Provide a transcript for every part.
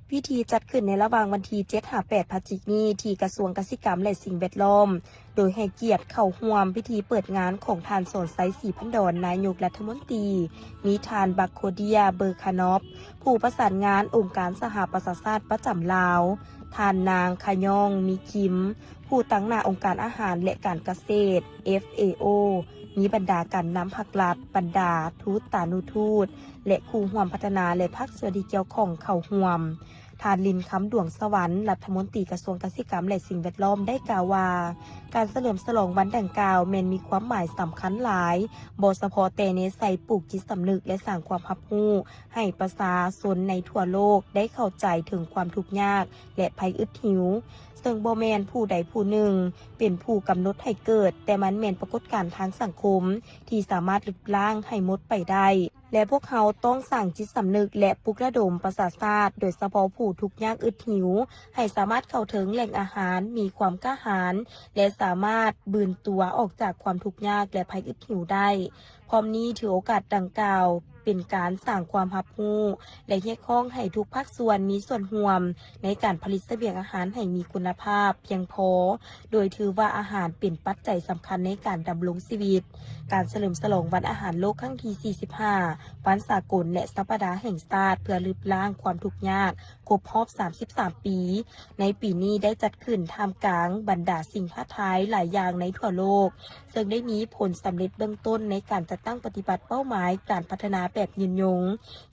ພິທີຈັດຂຶ້ນໃນລະຫວ່າງວັນທີເຈັດຫາແປດພະຈິກນີ້ ທີ່ກະຊວງກະສິກຳ ແລະ ສິ່ງແວດລ້ອມ ໂດຍໃຫ້ກຽດເຂົ້າຮ່ວມພິທີເປີດງານຂອງທ່ານ ສອນໄຊ ສີພັນດອນ ນາຍົກລັດຖະມົນຕີ, ມີທ່ານ ບັກໂຄເດຍ ເບີຄານອບ ຜູ້ປະສານງານອົງການສະຫະປະຊາຊາດປະຈຳລາວ, ທ່ານນາງ ຂະຍອງ ມີຄິມ ຜູ້ຕາງໜ້າອົງການອາຫານ ແລະ ການກະເສດ ເອັຟເອໂອ, ມີບັນດາການນຳພັກລັດ, ບັນດາທູດຕານຸທູດ ແລະ ຄູ່ຮ່ວມພັດທະນາ ແລະ ພາກສ່ວນທີ່ກ່ຽວຂ້ອງເຂົ້າຮ່ວມ. ທ່ານ ລິນຄຳ ດວງສະຫວັນ ລັດຖະມົນຕີກະຊວງກະສິກຳ ແລະ ສິ່ງແວດລ້ອມ ໄດ້ກ່າວວ່າ ການສະເຫຼີມສະຫຼອງວັນດັ່ງກ່າວແມ່ນມີຄວາມໝາຍສຳຄັນຫຼາຍ, ບໍ່ສະເພາະແຕ່ແນໃສ່ປູກຈິດສຳນຶກ ແລະ ສ້າງຄວາມຮັບຮູ້ໃຫ້ປະຊາຊົນໃນທົ່ວໂລກໄດ້ເຂົ້າໃຈເຖິງຄວາມທຸກຍາກ ແລະ ໄພອຶດຫິວ, ເຊິ່ງບໍ່ແມ່ນຜູ້ໃດຜູ້ໜຶ່ງເປັນຜູ້ກຳນົດໃຫ້ເກີດ, ແຕ່ມັນແມ່ນປາກົດການທາງສັງຄົມທີ່ສາມາດລຶບລ້າງໃຫ້ໝົດໄປໄດ້. ແລະ ພວກເຮົາຕ້ອງສ້າງຈິດສຳນຶກ ແລະ ປຸກລະດົມປະຊາຊາດ, ໂດຍສະເພາະຜູ້ທຸກຍາກອຶດຫິວ, ໃຫ້ສາມາດເຂົ້າເຖິງແຫຼ່ງອາຫານ, ມີຄວາມກ້າຫານ ແລະ ສາມາດບືນຕົວອອກຈາກຄວາມທຸກຍາກ ແລະ ໄພອຶດຫິວໄດ້. ພ້ອມນີ້ຖືໂອກາດດັ່ງກ່າວເປັນການສ້າງຄວາມຮັບຮູ້ ແລະ ຮຽກຮ້ອງໃຫ້ທຸກພາກສ່ວນມີສ່ວນຮ່ວມໃນການຜະລິດສະບຽງອາຫານໃຫ້ມີຄຸນນະພາບພຽງພໍ, ໂດຍຖືວ່າອາຫານເປັນປັດໄຈສຳຄັນໃນການດຳລົງຊີວິດ. ການສະເຫຼີມສະຫຼອງວັນອາຫານໂລກຄັ້ງທີສີ່ສິບຫ້າ, ວັນສາກົນ ແລະ ສັບປະດາແຫ່ງຊາດເພື່ອລຶບລ້າງຄວາມທຸກຍາກ ຄົບຮອບສາມສິບສາມປີ ໃນປີນີ້ໄດ້ຈັດຂຶ້ນທ່າມກາງບັນດາສິ່ງທ້າທາຍຫຼາຍຢ່າງໃນທົ່ວໂລກ, ເຊິ່ງໄດ້ມີຜົນສຳເລັດເບື້ອງຕົ້ນໃນການຈັດຕັ້ງປະຕິບັດເປົ້າໝາຍການພັດທະນາແບບຍືນຍົງ.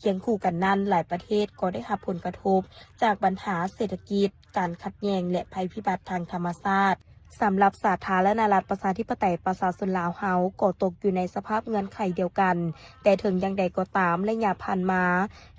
ຄຽງຄູ່ກັນນັ້ນ, ຫຼາຍປະເທດກໍໄດ້ຮັບຜົນກະທົບຈາກບັນຫາເສດຖະກິດ, ການຂັດແຍ່ງ ແລະ ໄພພິບັດທາງທຳມະຊາດ. ສຳລັບສາທາລະນະລັດປະຊາທິປະໄຕປະຊາຊົນລາວເຮົາກໍຕົກຢູ່ໃນສະພາບເງື່ອນໄຂດຽວກັນ, ແຕ່ເຖິງຢ່າງໃດກໍຕາມ, ໄລຍະຜ່ານມາ,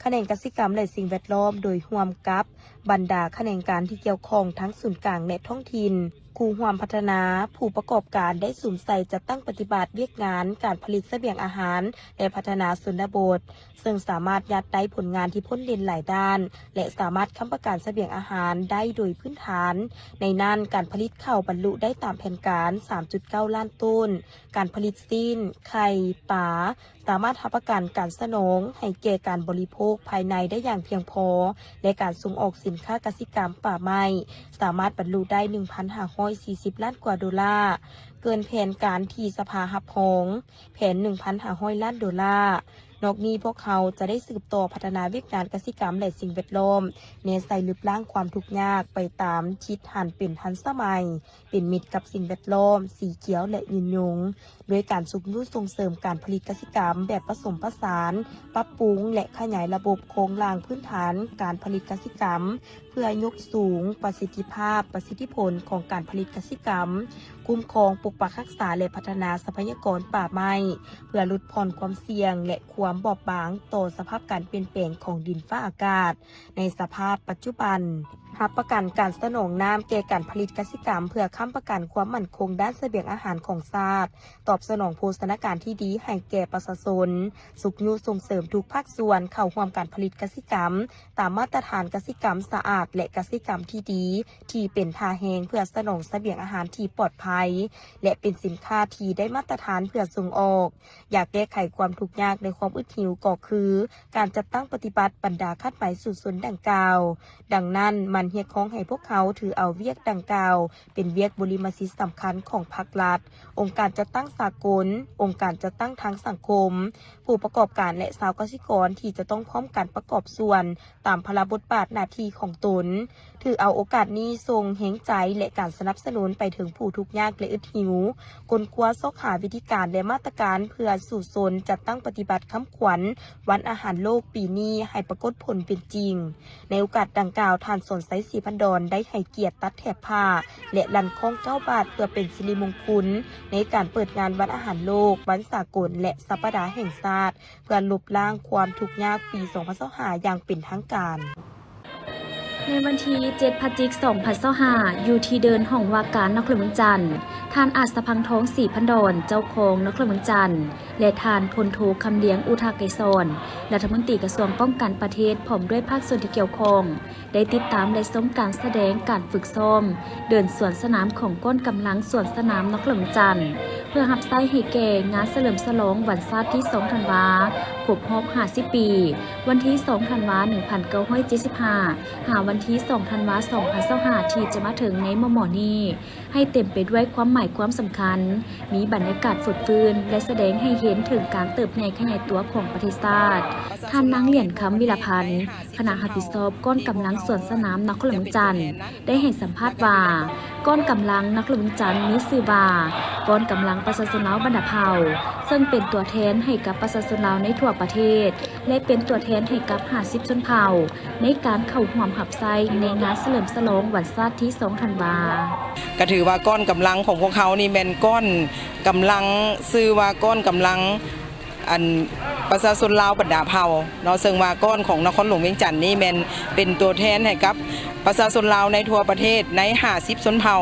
ຂະແໜງກະສິກຳ ແລະ ສິ່ງແວດລ້ອມ ໂດຍຮ່ວມກັບບັນດາຂະແໜງການທີ່ກ່ຽວຂ້ອງທັງສູນກາງ ແລະ ທ້ອງຖິ່ນ, ຄູ່ຮ່ວມພັດທະນາ, ຜູ້ປະກອບການໄດ້ສຸມໃສ່ຈັດຕັ້ງປະຕິບັດວຽກງານການຜະລິດສະບຽງອາຫານ ແລະ ພັດທະນາຊົນນະບົດ, ເຊິ່ງສາມາດຍາດໄດ້ຜົນງານທີ່ພົ້ນເດັ່ນຫຼາຍດ້ານ ແລະ ສາມາດຄ້ຳປະກັນສະບຽງອາຫານໄດ້ໂດຍພື້ນຖານ. ໃນນັ້ນ, ການຜະລິດເຂົ້າບັນລຸໄດ້ຕາມແຜນການສາມຈຸດເກົ້າລ້ານໂຕນ, ການຜະລິດຊີ້ນ, ໄຂ່, ປາ, ສາມາດຮັບປະກັນການສະໜອງໃຫ້ແກ່ການບໍລິໂພກພາຍໃນໄດ້ຢ່າງພຽງພໍ ແລະ ການສົ່ງອອກສິນຄ້າກະສິກຳປ່າໄມ້ສາມາດບັນລຸໄດ້ໜຶ່ງພັນຫ້າຮ້ອຍສີ່ສິບລ້ານກວ່າໂດລາ, ເກີນແຜນການທີ່ສະພາຮັບຮອງ, ແຜນໜຶ່ງພັນຫ້າຮ້ອຍລ້ານໂດລາ. ນອກນີ້, ພວກເຮົາຈະໄດ້ສືບຕໍ່ພັດທະນາວຽກງານກະສິກຳ ແລະ ສິ່ງແວດລ້ອມ, ແນໃສ່ລຶບລ້າງຄວາມທຸກຍາກໄປຕາມທິດຫັນເປັນທັນສະໄໝ, ເປັນມິດກັບສິ່ງແວດລ້ອມ, ສີຂຽວ ແລະ ຍືນຍົງ, ດ້ວຍການຊຸກຍູ້ສົ່ງເສີມການຜະລິດກະສິກຳແບບປະສົມປະສານ, ປັບປຸງ ແລະ ຂະຫຍາຍລະບົບໂຄງລ່າງພື້ນຖານການຜະລິດກະສິກຳ ເພື່ອຍົກສູງປະສິດທິພາບ, ປະສິດທິຜົນຂອງການຜະລິດກະສິກຳ, ຄຸ້ມຄອງ, ປົກປັກຮັກສາ ແລະ ພັດທະນາຊັບພະຍາກອນປ່າໄມ້ ເພື່ອຫຼຸດຜ່ອນຄວາມສ່ຽງ ແລະ ຄວາມບອບບາງຕໍ່ສະພາບການປ່ຽນແປງຂອງດິນຟ້າອາກາດໃນສະພາບປັດຈຸບັນ. ຮັບປະກັນການສະໜອງນ້ຳແກ່ການຜະລິດກະສິກຳ ເພື່ອຄ້ຳປະກັນຄວາມໝັ້ນຄົງດ້ານສະບຽງອາຫານຂອງຊາດ, ຕອບສະໜອງໂພຊະນາການທີ່ດີໃຫ້ແກ່ປະຊາຊົນ, ຊຸກຍູ້ສົ່ງເສີມທຸກພາກສ່ວນເຂົ້າຮ່ວມການຜະລິດກະສິກຳ ຕາມມາດຕະຖານກະສິກຳສະອາດ ແລະ ກະສິກຳທີ່ດີ ທີ່ເປັນທ່າແຮງເພື່ອສະໜອງສະບຽງອາຫານທີ່ປອດໄພ ແລະ ເປັນສິນຄ້າທີ່ໄດ້ມາດຕະຖານເພື່ອສົ່ງອອກ. ຢາກແກ້ໄຂຄວາມທຸກຍາກ ແລະ ຄວາມອຶດຫິວກໍຄື ການຈັດຕັ້ງປະຕິບັດບັນດາຄາດໝາຍສູ້ຊົນດັ່ງກ່າວ. ດັ່ງນັ້ນ, ມັນຮຽກຮ້ອງໃຫ້ພວກເຮົາຖືເອົາວຽກດັ່ງກ່າວເປັນວຽກບຸລິມະສິດສຳຄັນຂອງພາກລັດ, ອົງການຈັດຕັ້ງສາກົນ, ອົງການຈັດຕັ້ງທາງສັງຄົມ, ຜູ້ປະກອບການ ແລະ ຊາວກະສິກອນທີ່ຈະຕ້ອງພ້ອມກັນປະກອບສ່ວນ ຕາມພາລະບົດບາດໜ້າທີ່ຂອງຕົນ. ຖືເອົາໂອກາດນີ້ສົ່ງແຮງໃຈ ແລະ ການສະໜັບສະໜູນໄປເຖິງຜູ້ທຸກຍາກ ແລະ ອຶດຫິວ, ຄົ້ນຄວ້າຊອກຫາວິທີການ ແລະ ມາດຕະການເພື່ອສູ້ຊົນ, ຈັດຕັ້ງປະຕິບັດຄຳຂວັນວັນອາຫານໂລກປີນີ້ໃຫ້ປາກົດຜົນເປັນຈິງ. ໃນໂອກາດດັ່ງກ່າວ, ທ່ານ ສອນໄຊ ສີພັນດອນ ໄດ້ໃຫ້ກຽດຕັດແຖບຜ້າ ແລະ ລັ່ນຄ້ອງເກົ້າບາດ ເພື່ອເປັນສິລິມົງຄຸນໃນການເປີດງານວັນອາຫານໂລກ, ວັນສາກົນ ແລະ ສັບປະດາແຫ່ງຊາດ ເພື່ອລົບລ້າງຄວາມທຸກຍາກປີສອງພັນຊາວຫ້າຢ່າງເປັນທາງການ. ໃນວັນທີເຈັດ ພະຈິກ ສອງພັນຊາວຫ້າ ຢູ່ທີ່ເດີ່ນຫ້ອງວ່າການນະຄອນຫຼວງວຽງຈັນ, ທ່ານ ອາດສະພັງທອງ ສີພັນດອນ ເຈົ້າຄອງນະຄອນຫຼວງວຽງຈັນ ແລະ ທ່ານ ພົນໂທ ຄຳລຽງ ອຸທາໄກສອນ ລັດຖະມົນຕີກະຊວງປ້ອງກັນປະເທດ ພ້ອມດ້ວຍພາກສ່ວນທີ່ກ່ຽວຂ້ອງ ໄດ້ຕິດຕາມ ແລະ ຊົມການສະແດງການຝຶກຊ້ອມເດີ່ນສວນສະໜາມຂອງກອງກຳລັງສວນສະໜາມນະຄອນຫຼວງວຽງຈັນ ເພື່ອຮັບໃຊ້ໃຫ້ແກ່ງານສະເຫຼີມສະຫຼອງວັນຊາດທີສອງທັນວາ ຄົບຮອບຫ້າສິບປີ, ວັນທີສອງທັນວາໜຶ່ງພັນເກົ້າຮ້ອຍເຈັດສິບຫ້າ ຫາວັນທີສອງທັນວາສອງພັນຊາວຫ້າ ທີ່ຈະມາເຖິງໃນມໍ່ໆນີ້ ໃຫ້ເຕັມໄປດ້ວຍຄວາມໝາຍຄວາມສຳຄັນ, ມີບັນຍາກາດຟົດຟື້ນ ແລະ ສະແດງໃຫ້ເຫັນເຖິງການເຕີບໃຫຍ່ຂະຫຍາຍຕົວຂອງປະເທດຊາດ. ທ່ານນາງ ຫຼຽນຄຳ ວິລະພັນ ຄະນະຮັບຜິດຊອບກ້ອນກຳລັງສວນສະໜາມນະຄອນຫຼວງວຽງຈັນ ໄດ້ໃຫ້ສຳພາດວ່າ ກ້ອນກຳລັງນະຄອນຫຼວງວຽງຈັນມີຊື່ວ່າ ກ້ອນກຳລັງປະຊາຊົນລາວບັນດາເຜົ່າ, ເຊິ່ງເປັນຕົວແທນໃຫ້ກັບປະຊາຊົນລາວໃນທົ່ວປະເທດ ແລະ ເປັນຕົວແທນໃຫ້ກັບຫ້າສິບຊົນເຜົ່າ ໃນການເຂົ້າຮ່ວມຮັບໃຊ້ໃນງານສະເຫຼີມສະຫຼອງວັນຊາດທີສອງທັນວາ. ກໍຖືວ່າກ້ອນກຳລັງຂອງພວກເຮົານີ້ແມ່ນກ້ອນກຳລັງ ຊື່ວ່າກ້ອນກຳລັງ ອັນປະຊາຊົນລາວບັນດາເຜົ່າເນາະ, ເຊິ່ງວ່າກ້ອນຂອງນະຄອນຫຼວງວຽງຈັນນີ້ແມ່ນເປັນຕົວແທນໃຫ້ກັບປະຊາຊົນລາວໃນທົ່ວປະເທດໃນຫ້າສິບຊົນເຜົ່າ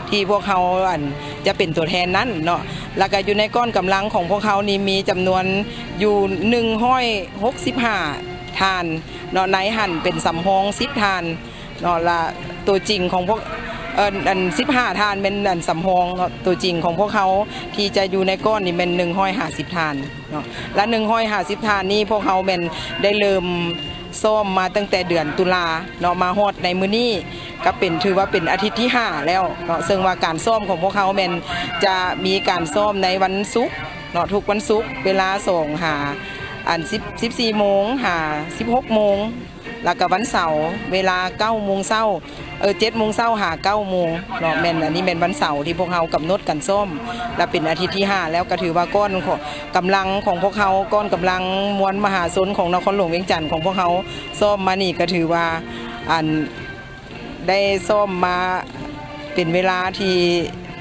ທີ່ພວກເຮົາ ອັນ ຈະເປັນຕົວແທນນັ້ນເນາະ. ແລ້ວກໍຢູ່ໃນກ້ອນກຳລັງຂອງພວກເຮົານີ້ມີຈຳນວນຢູ່ໜຶ່ງຮ້ອຍຫົກສິບຫ້າທ່ານເນາະ, ໃນຫັ້ນເປັນສຳຮອງສິບທ່ານ ເນາະ ລະຕົວຈິງຂອງພວກ ເອີ ອັນສິບຫ້າທ່ານແມ່ນອັນສຳຮອງເນາະ, ຕົວຈິງຂອງພວກເຮົາທີ່ຈະຢູ່ໃນກ້ອນນີ້ແມ່ນໜຶ່ງຮ້ອຍຫ້າສິບທ່ານເນາະ. ລະໜຶ່ງຮ້ອຍຫ້າສິບທ່ານນີ້ພວກເຮົາແມ່ນໄດ້ເລີ່ມຊ້ອມມາຕັ້ງແຕ່ເດືອນຕຸລາເນາະ ມາຮອດໃນມື້ນີ້ກໍເປັນ ຖືວ່າເປັນອາທິດທີຫ້າແລ້ວເນາະ, ເຊິ່ງວ່າການຊ້ອມຂອງພວກເຮົາແມ່ນຈະມີການຊ້ອມໃນວັນສຸກເນາະ ທຸກວັນສຸກເວລາສອງຫາ ອັນສິບ ສິບສີ່ໂມງຫາສິບຫົກໂມງ ແລ້ວກໍວັນເສົາເວລາເກົ້າໂມງເຊົ້າ ເອີ ເຈັດໂມງເຊົ້າຫາເກົ້າໂມງເນາະ. ແມ່ນ ອັນນີ້ແມ່ນວັນເສົາທີ່ພວກເຮົາກຳນົດການຊ້ອມ ແລະ ເປັນອາທິດທີຫ້າແລ້ວ ກໍຖືວ່າກ້ອນຂອງ ກຳລັງຂອງພວກເຮົາ ກ້ອນກຳລັງມວນມະຫາຊົນຂອງນະຄອນຫຼວງວຽງຈັນຂອງພວກເຮົາຊ້ອມມານີ້ ກໍຖືວ່າ ອັນ ໄດ້ຊ້ອມມາເປັນເວລາທີ່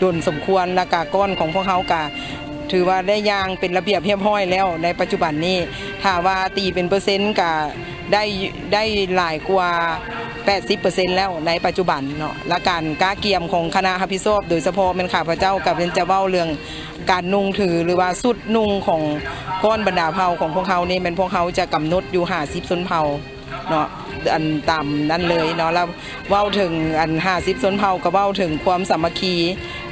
ດົນສົມຄວນ ແລ້ວກະກ້ອນຂອງພວກເຮົາກະຖືວ່າໄດ້ຢ່າງເປັນລະບຽບຮຽບຮ້ອຍແລ້ວໃນປັດຈຸບັນນີ້ ຖ້າວ່າຕີເປັນເປີເຊັນກະໄດ້ ໄດ້ຫຼາຍກວ່າແປດສິບເປີເຊັນແລ້ວໃນປັດຈຸບັນເນາະ. ແລະ ການກະກຽມຂອງຄະນະຮັບຜິດຊອບ ໂດຍສະເພາະແມ່ນຂ້າພະເຈົ້າກະເປັນຈະເວົ້າເລື່ອງການນຸ່ງຖື ຫຼືວ່າຊຸດນຸ່ງຂອງກ້ອນບັນດາເຜົ່າຂອງພວກເຮົານີ້ ແມ່ນພວກເຮົາຈະກຳນົດຢູ່ຫ້າສິບຊົນເຜົ່າ ເນາະ ອັນຕາມນັ້ນເລີຍເນາະ. ແລ້ວເວົ້າເຖິງອັນຫ້າສິບຊົນເຜົ່າ ກໍເວົ້າເຖິງຄວາມສາມັກຄີ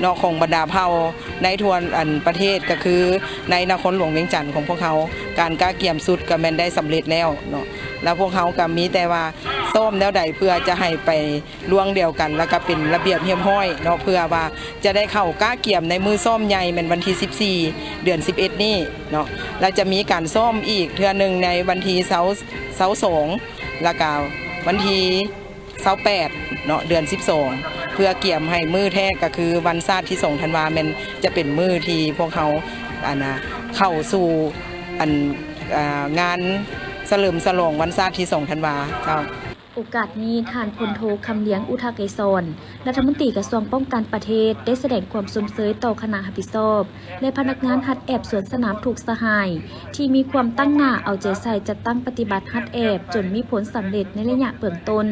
ເນາະ ຂອງບັນດາເຜົ່າໃນທົ່ວອັນປະເທດ ກໍຄືໃນນະຄອນຫຼວງວຽງຈັນຂອງພວກເຮົາ. ການກະກຽມຊຸດກໍແມ່ນໄດ້ສຳເລັດແລ້ວເນາະ, ແລ້ວພວກເຮົາກໍມີແຕ່ວ່າຊ້ອມແນວໃດເພື່ອຈະໃຫ້ໄປ ລ່ວງດຽວກັນ ແລ້ວກໍເປັນລະບຽບຮຽບຮ້ອຍເນາະ ເພື່ອວ່າຈະໄດ້ເຂົ້າກະກຽມໃນມື້ຊ້ອມໃຫຍ່ ແມ່ນວັນທີສິບສີ່ ເດືອນສິບເອັດນີ້ເນາະ. ແລ້ວຈະມີການຊ້ອມອີກເທື່ອໜຶ່ງໃນວັນທີຊາວ ຊາວສອງ ແລ້ວກໍວັນທີຊາວແປດເນາະ ເດືອນສິບສອງ ເພື່ອກຽມໃຫ້ມື້ແທ້ກໍຄືວັນຊາດທີສອງທັນວາ ແມ່ນຈະເປັນມື້ທີ່ພວກເຮົາ ອັນນະ ເຂົ້າສູ່ ອັນ ອ່າ ງານສະເຫຼີມສະຫຼອງວັນຊາດທີສອງທັນວາເຈົ້າ. ໂອກາດນີ້ ທ່ານ ພົນໂທ ຄຳລຽງ ອຸທະໄກສອນ ລັດຖະມົນຕີກະຊວງປ້ອງກັນປະເທດ ໄດ້ສະແດງຄວາມຊົມເຊີຍຕໍ່ຄະນະຮັບຜິດຊອບ ແລະ ພະນັກງານຮັດແອບສວນສະໜາມທຸກສະຫາຍ ທີ່ມີຄວາມຕັ້ງໜ້າເອົາໃຈໃສ່ຈັດຕັ້ງປະຕິບັດຮັດແອບ ຈົນມີຜົນສຳເລັດໃນໄລຍະເບື້ອງຕົ້ນ.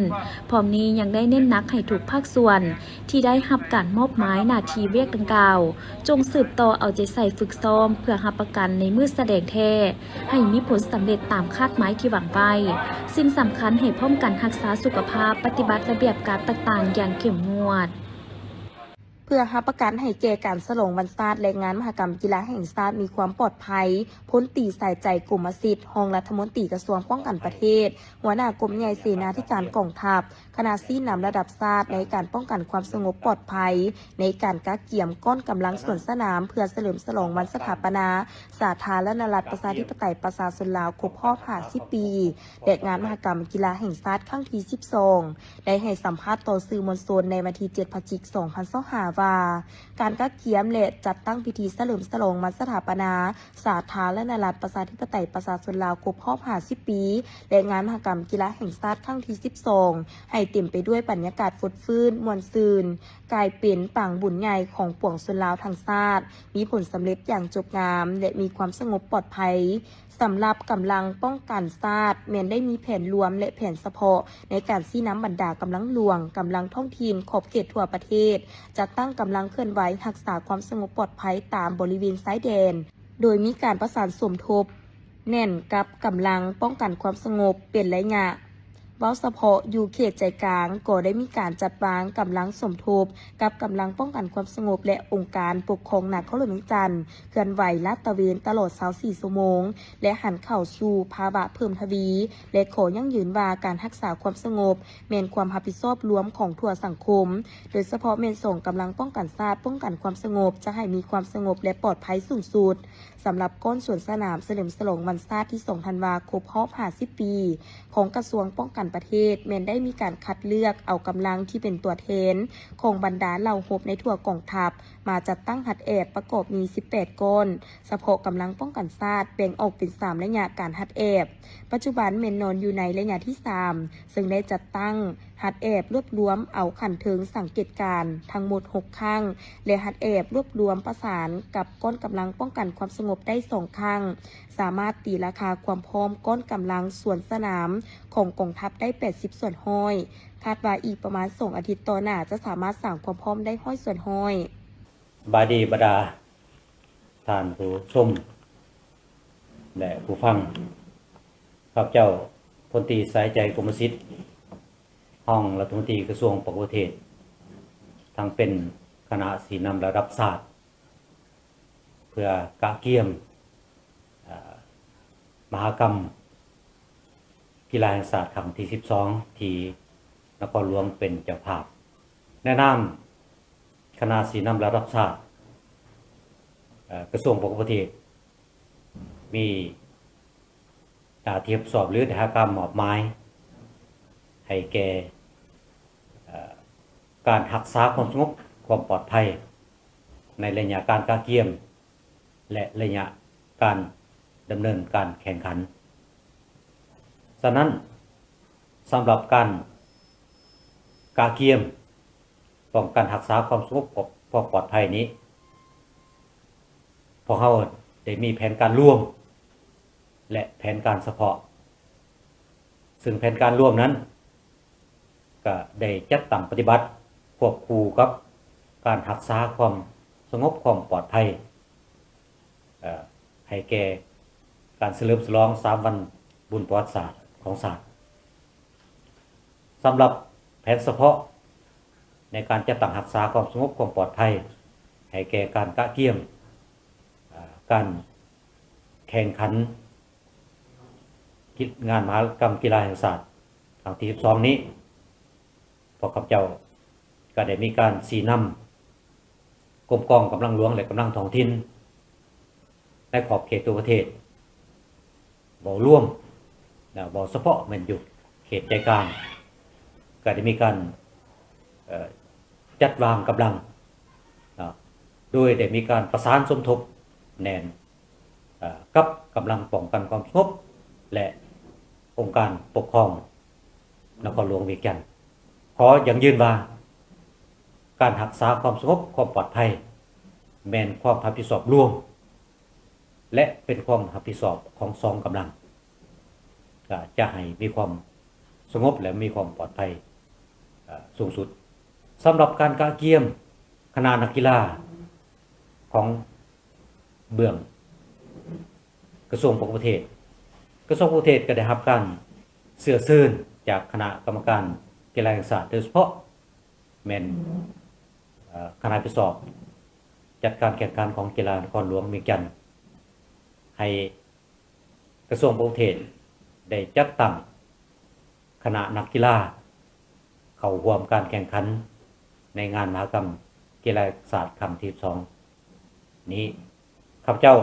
ພ້ອມນີ້ຍັງໄດ້ເນັ້ນໜັກໃຫ້ທຸກພາກສ່ວນ ທີ່ໄດ້ຮັບການມອບໝາຍໜ້າທີ່ວຽກດັ່ງກ່າວ ຈົ່ງສືບຕໍ່ເອົາໃຈໃສ່ຝຶກຊ້ອມ ເພື່ອຮັບປະກັນໃນມື້ສະແດງແທ້ ໃຫ້ມີຜົນສຳເລັດຕາມຄາດໝາຍທີ່ວາງໄວ້. ສິ່ງສຳຄັນໃຫ້ພ້ອມກັນຮັກສາສຸຂະພາບ, ປະຕິບັດລະບຽບການຕ່າງໆຢ່າງເຂັ້ມງວດ. ເພື່ອຮັບປະກັນໃຫ້ແກ່ການສະຫຼອງວັນຊາດ ແລະ ງານມະຫະກຳກິລາແຫ່ງຊາດມີຄວາມປອດໄພ, ພົນຕີ ສາຍໃຈ ກົມມະສິດ ຮອງລັດຖະມົນຕີກະຊວງປ້ອງກັນປະເທດ, ຫົວໜ້າກົມໃຫຍ່ເສນາທິການກອງທັບ, ຄະນະຊີ້ນຳລະດັບຊາດໃນການປ້ອງກັນຄວາມສະຫງົບປອດໄພ ໃນການກະກຽມກ້ອນກຳລັງສວນສະໜາມ ເພື່ອສະເຫຼີມສະຫຼອງວັນສະຖາປະນາສາທາລະນະລັດ ປະຊາທິປະໄຕ ປະຊາຊົນລາວ ຄົບຮອບຫ້າສິບປີ ແລະ ງານມະຫະກຳກິລາແຫ່ງຊາດຄັ້ງທີສິບສອງ ໄດ້ໃຫ້ສຳພາດຕໍ່ສື່ມວນຊົນໃນວັນທີເຈັດ ພະຈິກ ສອງພັນຊາວຫ້າ ວ່າ ການກະກຽມ ແລະ ຈັດຕັ້ງພິທີສະເຫຼີມສະຫຼອງວັນສະຖາປະນາ ສາທາລະນະລັດ ປະຊາທິປະໄຕ ປະຊາຊົນລາວ ຄົບຮອບຫ້າສິບປີ ແລະ ງານມະຫະກຳກິລາແຫ່ງຊາດຄັ້ງທີສິບສອງ ໃຫ້ເຕັມໄປດ້ວຍບັນຍາກາດຟົດຟື້ນ ມ່ວນຊື່ນ, ກາຍເປັນປາງບຸນໃຫຍ່ຂອງປວງຊົນລາວທັງຊາດ, ມີຜົນສຳເລັດຢ່າງຈົບງາມ ແລະ ມີຄວາມສະຫງົບປອດໄພ. ສຳລັບກຳລັງປ້ອງກັນຊາດ ແມ່ນໄດ້ມີແຜນລວມ ແລະ ແຜນສະເພາະ ໃນການຊີ້ນຳບັນດາກຳລັງຫຼວງ, ກຳລັງທ້ອງຖິ່ນ ຂອບເຂດທົ່ວປະເທດ, ຈັດຕັ້ງກຳລັງເຄື່ອນໄຫວຮັກສາຄວາມສະຫງົບປອດໄພຕາມບໍລິເວນຊາຍແດນ. ໂດຍມີການປະສານສົມທົບແໜ້ນກັບກຳລັງປ້ອງກັນຄວາມສະຫງົບເປັນໄລຍະ. ເ ເວົ້າສະເພາະຢູ່ເຂດໃຈກາງ ກໍໄດ້ມີການຈັດວາງກຳລັງສົມທົບກັບກຳລັງປ້ອງກັນຄວາມສະຫງົບ ແລະ ອົງການປົກຄອງນະຄອນຫຼວງວຽງຈັນ ເຄື່ອນໄຫວລາດຕະເວນຕະຫຼອດຊາວສີ່ຊົ່ວໂມງ ແລະ ຫັນເຂົ້າສູ່ພາວະເພີ່ມທະວີ ແລະ ຂໍຢັ້ງຢືນວ່າການຮັກສາຄວາມສະຫງົບແມ່ນຄວາມຮັບຜິດຊອບລວມຂອງທົ່ວສັງຄົມ, ໂດຍສະເພາະແມ່ນສອງກຳລັງປ້ອງກັນຊາດ, ປ້ອງກັນຄວາມສະຫງົບ ຈະໃຫ້ມີຄວາມສະຫງົບ ແລະ ປອດໄພສູງສຸດ. ສຳລັບກ້ອນສວນສະໜາມສະເຫຼີມສະຫຼອງວັນຊາດທີສອງທັນວາ ຄົບຮອບຫ້າສິບປີ ຂອງກະຊວງປ້ອງກັນປະເທດ ແມ່ນໄດ້ມີການຄັດເລືອກເອົາກຳລັງທີ່ເປັນຕົວແທນຂອງບັນດາເຫຼົ່າຮົບໃນທົ່ວກອງທັບ ມາຈັດຕັ້ງຮັດແອບ ປະກອບມີສິບແປດກ້ອນ, ສະເພາະກຳລັງປ້ອງກັນຊາດ ແບ່ງອອກເປັນສາມໄລຍະການຮັດແອບ. ປັດຈຸບັນແມ່ນນອນຢູ່ໃນໄລຍະທີສາມ ເຊິ່ງໄດ້ຈັດຕັ້ງຮັດແອບລວບລວມເອົາຂັ້ນເທິງສັງເກດການທັງໝົດຫົກຄັ້ງ ແລະ ຮັດແອບລວບລວມປະສານກັບກ້ອນກຳລັງປ້ອງກັນຄວາມສະຫງົບໄດ້ສອງຄັ້ງ, ສາມາດຕີລາຄາຄວາມພ້ອມກ້ອນກຳລັງສວນສະໜາມຂອງກອງທັບໄດ້ແປດສິບສ່ວນຮ້ອຍ. ຄາດວ່າອີກປະມານສອງອາທິດຕໍ່ໜ້າຈະສາມາດສ້າງຄວາມພ້ອມໄດ້ຮ້ອຍສ່ວນຮ້ອຍ. ສະບາຍດີບັນດາທ່ານຜູ້ຊົມ ແລະ ຜູ້ຟັງ. ຂ້າພະເຈົ້າ ພົນຕີ ສາຍໃຈ ກົມມະສິດ ຮອງລັດຖະມົນຕີກະຊວງປ້ອງກັນປະເທດ ທັງເປັນຄະນະຊີ້ນຳລະດັບຊາດ ເພື່ອກະກຽມ ເອີ ມະຫະກຳກິລາແຫ່ງຊາດຄັ້ງທີສິບສອງ ທີ່ນະຄອນຫຼວງເປັນເຈົ້າພາບ. ໃນນາມຄະນະຊີ້ນຳລະດັບຊາດ ເອີ ກະຊວງປ້ອງກັນປະເທດ ມີໜ້າທີ່ຮັບຜິດຊອບ ຫຼື ໄດ້ຮັບການມອບໝາຍໃຫ້ແກ່ ເອີ ການຮັກສາຄວາມສະຫງົບຄວາມປອດໄພ ໃນໄລຍະການກະກຽມ ແລະ ໄລຍະການດຳເນີນການແຂ່ງຂັນ. ສະນັ້ນ, ສຳລັບການກະກຽມປ້ອງກັນຮັກສາຄວາມສະຫງົບ ຄວາມປອດໄພນີ້, ພວກເຮົາໄດ້ມີແຜນການລວມ ແລະ ແຜນການສະເພາະ, ເຊິ່ງແຜນການລວມນັ້ນ ກະໄດ້ຈັດຕັ້ງປະຕິບັດຄວບຄູ່ກັບການຮັກສາຄວາມສະຫງົບຄວາມປອດໄພ ເອີ ໃຫ້ແກ່ການສະເຫຼີມສະຫຼອງສາມວັນບຸນປະຫວັດສາດຂອງຊາດ. ສຳລັບແຜນສະເພາະໃນການຈັດຕັ້ງຮັກສາຄວາມສະຫງົບຄວາມປອດໄພ ໃຫ້ແກ່ການກະກຽມ ເອີ ການແຂ່ງຂັນ ກິ ງານມະຫະກຳກິລາແຫ່ງຊາດຄັ້ງທີສິບສອງນີ້, ພວກຂ້າພະເຈົ້າກໍໄດ້ມີການຊີ້ນຳກົມກອງກຳລັງຫຼວງ ແລະ ກຳລັງທ້ອງຖິ່ນໃນຂອບເຂດທົ່ວປະເທດ, ເວົ້າລວມ ແລະ ເວົ້າສະເພາະແມ່ນຢູ່ເຂດໃຈກາງ ກໍໄດ້ມີການ ເອີ ຈັດວາງກຳລັງ ເນາະ ໂດຍໄດ້ມີການປະສານສົມທົບແໜ້ນ ເອີ ກັບກຳລັງປ້ອງກັນຄວາມສະຫງົບ ແລະ ອົງການປົກຄອງນະຄອນຫຼວງວຽງຈັນ. ຂໍຢັ້ງຢືນວ່າ ການຮັກສາຄວາມສະຫງົບຄວາມປອດໄພ ແມ່ນຄວາມຮັບຜິດຊອບລວມ ແລະ ເປັນຄວາມຮັບຜິດຊອບຂອງສອງກຳລັງ ຈະໃຫ້ມີຄວາມສະຫງົບ ແລະ ມີຄວາມປອດໄພ ເອີ ສູງສຸດ. ສຳລັບການກະກຽມຄະນະນັກກິລາຂອງເບື້ອງກະຊວງປ້ອງກັນປະເທດ, ກະຊວງປ້ອງກັນປະເທດກໍໄດ້ຮັບການເຊື້ອເຊີນຈາກຄະນະກຳມະການກິລາແຫ່ງຊາດ ໂດຍສະເພາະແມ່ນ ເອີ ຄະນະຮັບຜິດຊອບຈັດການແຂ່ງຂັນຂອງກິລານະຄອນຫຼວງວຽງຈັນ ໃຫ້ ກະຊວງປ້ອງກັນປະເທດໄດ້ຈັດຕັ້ງຄະນະນັກກິລາເຂົ້າຮ່ວມການແຂ່ງຂັນໃນງານມະຫະກຳກິລາແຫ່ງຊາດຄັ້ງທີສິບສອງນີ້. ຂ້າພະເຈົ້າ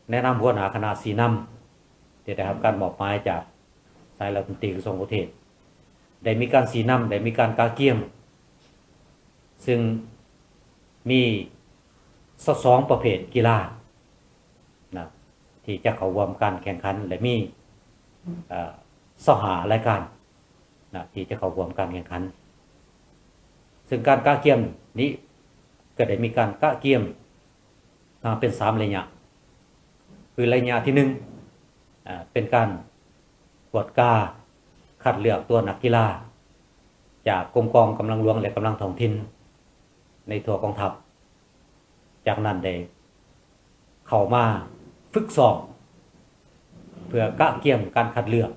ໃນນາມຫົວໜ້າຄະນະຊີ້ນຳ ທີ່ໄດ້ຮັບການມອບໝາຍຈາກສາຍລັດຖະມົນຕີກະຊວງຕ່າງປະເທດ ໄດ້ມີການຊີ້ນຳ, ໄດ້ມີການກະກຽມ ເຊິ່ງມີຊາວສອງປະເພດກິລາ ນະ ທີ່ຈະເຂົ້າຮ່ວມການແຂ່ງຂັນ ແລະ ມີ ເອີ ຊາວຫ້າລາຍການ ນະ ທີ່ຈະເຂົ້າຮ່ວມການແຂ່ງຂັນ. ເຊິ່ງການກະກຽມນີ້ກໍໄດ້ມີການກະກຽມ ອາ ເປັນສາມໄລຍະ ຄືໄລຍະທີໜຶ່ງ ອາ ເປັນການກວດກາຄັດເລືອກຕົວນັກກິລາ ຈາກກົມກອງກຳລັງຫຼວງ ແລະ ກຳລັງທ້ອງຖິ່ນໃນທົ່ວກອງທັບ. ຈາກນັ້ນໄດ້ເຂົ້າມາຝຶກຊ້ອມ ເພື່ອກະກຽມການຄັດເລືອກ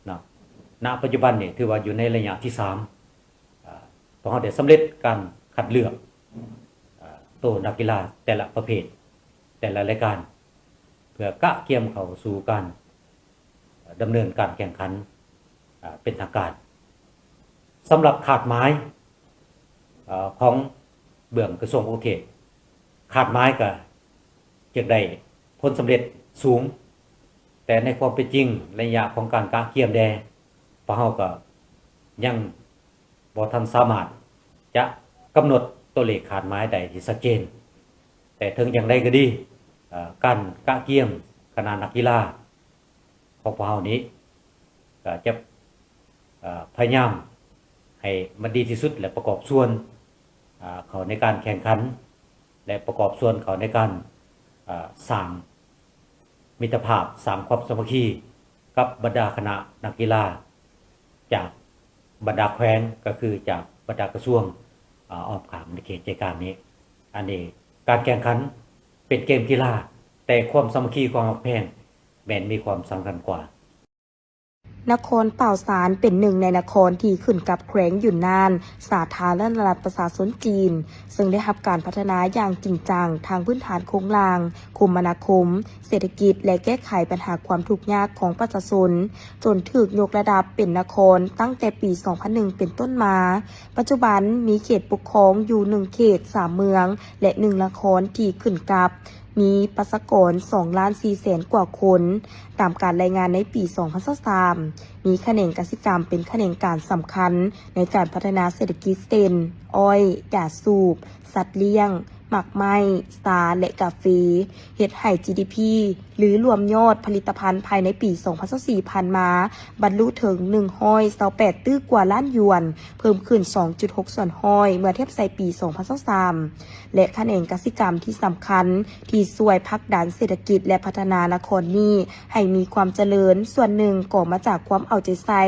ເນາະ ນະປັດຈຸບັນນີ້ຖືວ່າຢູ່ໃນໄລຍະທີສາມ ອາ ພວກເຮົາໄດ້ສຳເລັດການຄັດເລືອກ ອາ ໂຕນັກກິລາແຕ່ລະປະເພດ ແຕ່ລະລາຍການ ເພື່ອກະກຽມເຂົ້າສູ່ການ ດຳເນີນການແຂ່ງຂັນ ອາ ເປັນທາງການ. ສຳລັບຄາດໝາຍ ເອີ ຂອງເບື້ອງກະຊວງຂອບເຂດ ຄາດໝາຍກະຢາກໄດ້ຜົນສຳເລັດສູງ, ແຕ່ໃນຄວາມເປັນຈິງ ໄລຍະຂອງການກະກຽມແດ່ ພວກເຮົາກະຍັງບໍ່ທັນສາມາດຈະກຳນົດຕົວເລກຄາດໝາຍໄດ້ທີ່ຊັດເຈນ. ແຕ່ເຖິງຢ່າງໃດກໍດີ ເອີ ການກະກຽມຄະນະນັກກິລາ ຂອງພວກເຮົານີ້ ກໍຈະ ເອີ ພະຍາຍາມໃຫ້ມັນດີທີ່ສຸດ ແລະ ປະກອບສ່ວນ ເອີ ເຂົ້າໃນການແຂ່ງຂັນ ແລະ ປະກອບສ່ວນເຂົ້າໃນການ ເອີ ສ້າງມິດຕະພາບ, ສ້າງຄວາມສາມັກຄີກັບບັນດາຄະນະນັກກິລາຈາກບັນດາແຂວງ, ກໍຄືຈາກບັນດາກະຊວງ ເອີ ອ້ອມຂ້າງໃນເຂດໃຈກາງນີ້. ອັນນີ້ ການແຂ່ງຂັນເປັນເກມກິລາ, ແຕ່ຄວາມສາມັກຄີ, ຄວາມຮັກແພງ ແມ່ນມີຄວາມສຳຄັນກວ່າ. ນະຄອນປາວຊານເປັນໜຶ່ງໃນນະຄອນທີ່ຂຶ້ນກັບແຂວງຢຸນນານ ສາທາລະນະລັດປະຊາຊົນຈີນ, ເຊິ່ງໄດ້ຮັບການພັດທະນາຢ່າງຈິງຈັງທາງພື້ນຖານໂຄງລ່າງ, ຄົມມະນາຄົມ, ເສດຖະກິດ ແລະ ແກ້ໄຂບັນຫາຄວາມທຸກຍາກຂອງປະຊາຊົນ, ຈົນຖືກຍົກລະດັບເປັນນະຄອນຕັ້ງແຕ່ປີສອງພັນໜຶ່ງເປັນຕົ້ນມາ. ປັດຈຸບັນມີເຂດປົກຄອງຢູ່ໜຶ່ງເຂດ, ສາມເມືອງ ແລະ ໜຶ່ງນະຄອນທີ່ຂຶ້ນກັບ ມີປະຊາກອນສອງລ້ານສີ່ແສນກວ່າຄົນ. ຕາມການລາຍງານໃນປີສອງພັນຊາວສາມ ມີຂະແໜງກະສິກຳເປັນຂະແໜງການສຳຄັນໃນການພັດທະນາເສດຖະກິດ ເຊັ່ນ ອ້ອຍ, ຢາສູບ, ສັດລ້ຽງ, ໝາກໄມ້, ຊາ ແລະ ກາເຟ, ເຮັດໃຫ້ ຈີດີພີ ຫຼື ລວມຍອດຜະລິດຕະພັນພາຍໃນປີສອງພັນຊາວສີ່ຜ່ານມາ ບັນລຸເຖິງໜຶ່ງຮ້ອຍຊາວແປດຕື້ກວ່າລ້ານຢວນ, ເພີ່ມຂຶ້ນສອງຈຸດຫົກສ່ວນຮ້ອຍເມື່ອທຽບໃສ່ປີສອງພັນຊາວສາມ ແລະ ຂະແໜງກະສິກຳທີ່ສຳຄັນທີ່ຊ່ວຍຜັກດັນເສດຖະກິດ ແລະ ພັດທະນານະຄອນນີ້ໃຫ້ມີຄວາມຈະເລີນ, ສ່ວນໜຶ່ງກໍມາຈາກຄວາມເອົາໃຈໃສ່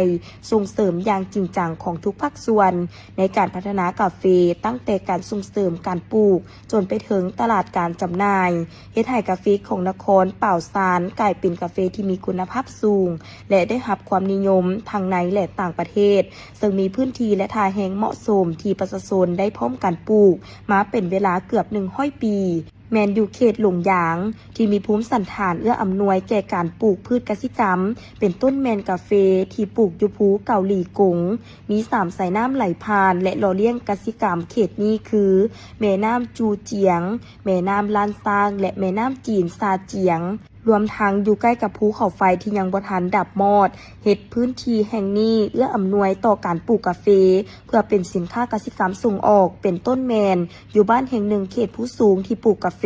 ສົ່ງເສີມຢ່າງຈິງຈັງຂອງທຸກພາກສ່ວນໃນການພັດທະນາກາເຟ, ຕັ້ງແຕ່ການສົ່ງເສີມການປູກ ຈົນໄປເຖິງຕະຫຼາດການຈຳໜ່າຍ, ເຮັດໃຫ້ກາເຟຂອງນະຄອນປາວຊານກາຍເປັນກາເຟທີ່ມີຄຸນນະພາບສູງ ແລະ ໄດ້ຮັບຄວາມນິຍົມທັງໃນ ແລະ ຕ່າງປະເທດ, ເຊິ່ງມີພື້ນທີ່ ແລະ ທ່າແຮງເໝາະສົມທີ່ປະຊາຊົນໄດ້ພ້ອມກັນປູກມາເປັນເວລາເກືອບໜຶ່ງຮ້ອຍປີ, ແມ່ນຢູ່ເຂດດົງຢາງ ທີ່ມີພູມສັນຖານເອື້ອອຳນວຍແກ່ການປູກພືດກະສິກຳ, ເປັນຕົ້ນແມ່ນກາເຟທີ່ປູກຢູ່ພູເກົາຫຼີກົງ, ມີສາມສາຍນ້ຳໄຫຼຜ່ານ ແລະ ຫຼໍ່ລ້ຽງກະສິກຳເຂດນີ້ຄື ແມ່ນ້ຳຈູຈຽງ, ແມ່ນ້ຳລ້ານຊ້າງ ແລະ ແມ່ນ້ຳຈີນຊາຈຽງ, ລວມທັງຢູ່ໃກ້ກັບພູເຂົາໄຟທີ່ຍັງບໍ່ທັນດັບມອດ, ເຮັດພື້ນທີ່ແຫ່ງນີ້ເອື້ອອຳນວຍຕໍ່ການປູກກາເຟ ເພື່ອເປັນສິນຄ້າກະສິກຳສົ່ງອອກ, ເປັນຕົ້ນແມ່ນຢູ່ບ້ານແຫ່ງໜຶ່ງເຂດພູສູງທີ່ປູກກາເຟ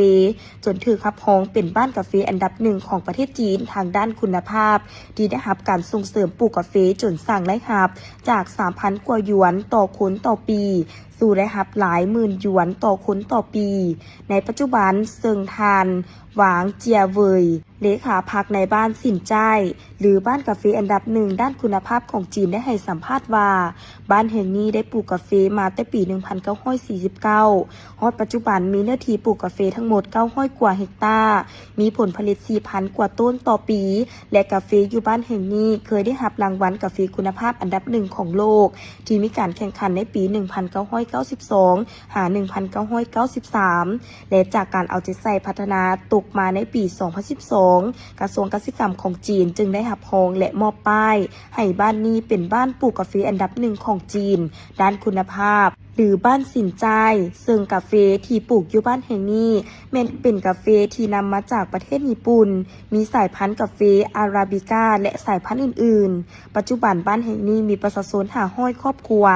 ຈົນຖືກຮັບຮອງເປັນບ້ານກາເຟອັນດັບໜຶ່ງຂອງປະເທດຈີນທາງດ້ານຄຸນນະພາບ ທີ່ໄດ້ຮັບການສົ່ງເສີມປູກກາເຟຈົນສ້າງລາຍຮັບຈາກສາມພັນກວ່າຢວນຕໍ່ຄົນຕໍ່ປີ ສູ່ລາຍຮັບຫຼາຍໝື່ນຢວນຕໍ່ຄົນຕໍ່ປີ. ໃນປັດຈຸບັນ ເຊິ່ງທ່ານ ຫວາງ ເຈຍເຫວີຍ ເລຂາພັກນາຍບ້ານຊິນຈ້າຍ ຫຼື ບ້ານກາເຟອັນດັບໜຶ່ງດ້ານຄຸນນະພາບຂອງຈີນ ໄດ້ໃຫ້ສຳພາດວ່າ ບ້ານແຫ່ງນີ້ໄດ້ປູກກາເຟມາແຕ່ປີໜຶ່ງພັນເກົ້າຮ້ອຍສີ່ສິບເກົ້າ ຮອດປັດຈຸບັນມີເນື້ອທີ່ປູກກາເຟທັງໝົດເກົ້າຮ້ອຍກວ່າເຮັກຕາ, ມີຜົນຜະລິດສີ່ພັນກວ່າໂຕນຕໍ່ປີ ແລະ ກາເຟຢູ່ບ້ານແຫ່ງນີ້ເຄີຍໄດ້ຮັບລາງວັນກາເຟຄຸນນະພາບອັນດັບໜຶ່ງຂອງໂລກ ທີ່ມີການແຂ່ງຂັນໃນປີໜຶ່ງພັນເກົ້າຮ້ອຍເກົ້າສິບສອງ ຫາໜຶ່ງພັນເກົ້າຮ້ອຍເກົ້າສິບສາມ ແລະ ຈາກການເອົາໃຈໃສ່ພັດທະນາຕົກມາໃນປີສອງພັນສິບສອງ ກະຊວງກະສິກຳຂອງຈີນຈຶ່ງໄດ້ຮັບຮອງ ແລະ ມອບປ້າຍໃຫ້ບ້ານນີ້ເປັນບ້ານປູກກາເຟອັນດັບໜຶ່ງຂອງຈີນດ້ານຄຸນນະພາບ ຫຼື ບ້ານຊິນຈ້າຍ, ເຊິ່ງກາເຟທີ່ປູກຢູ່ບ້ານແຫ່ງນີ້ແມ່ນເປັນກາເຟທີ່ນຳມາຈາກປະເທດຍີ່ປຸ່ນ, ມີສາຍພັນກາເຟອາຣາບິກາ ແລະ ສາຍພັນອື່ນໆ. ປັດຈຸບັນບ້ານແຫ່ງນີ້ມີປະຊາຊົນຫ້າຮ້ອຍຄອບຄົວ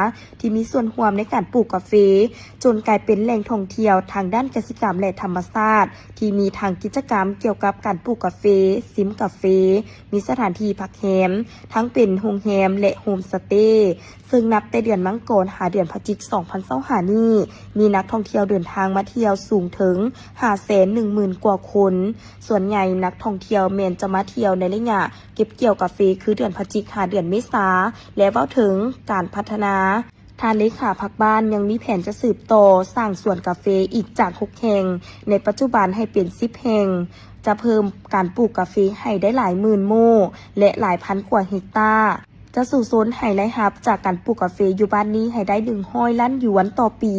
ທີ່ມີສ່ວນຮ່ວມໃນການປູກກາເຟ ຈົນກາຍເປັນແຫຼ່ງທ່ອງທ່ຽວທາງດ້ານກະສິກຳ ແລະ ທຳມະຊາດ ທີ່ມີທັງກິດຈະກຳກ່ຽວກັບການປູກກາເຟ, ຊິມກາເຟ, ມີສະຖານທີ່ພັກແຮມ ທັງເປັນໂຮງແຮມ ແລະ ໂຮມສະເຕ, ເຊິ່ງນັບແຕ່ເດືອນມັງກອນຫາເດືອນພະຈິກ ສອງພັນຊາວຫ້ານີ້ ມີນັກທ່ອງທ່ຽວເດີນທາງມາທ່ຽວສູງເຖິງຫ້າແສນໜຶ່ງໝື່ນກວ່າຄົນ. ສ່ວນໃຫຍ່ນັກທ່ອງທ່ຽວແມ່ນຈະມາທ່ຽວໃນໄລຍະ ເກັບກ່ຽວກາເຟ ຄືເດືອນພະຈິກຫາເດືອນເມສາ. ແລະ ເວົ້າເຖິງການພັດທະນາ, ທ່ານເລຂາພັກບ້ານຍັງມີແຜນຈະສືບຕໍ່ສ້າງສວນກາເຟອີກຈາກຫົກແຫ່ງໃນປັດຈຸບັນໃຫ້ເປັນສິບແຫ່ງ, ຈະເພີ່ມການປູກກາເຟໃຫ້ໄດ້ຫຼາຍໝື່ນໂມ້ ແລະ ຫຼາຍພັນກວ່າເຮັກຕາ. ຈະສູ້ຊົນໃຫ້ລາຍຮັບຈາກການປູກກາເຟຢູ່ບ້ານນີ້ໃຫ້ໄດ້ໜຶ່ງຮ້ອຍລ້ານຢວນຕໍ່ປີ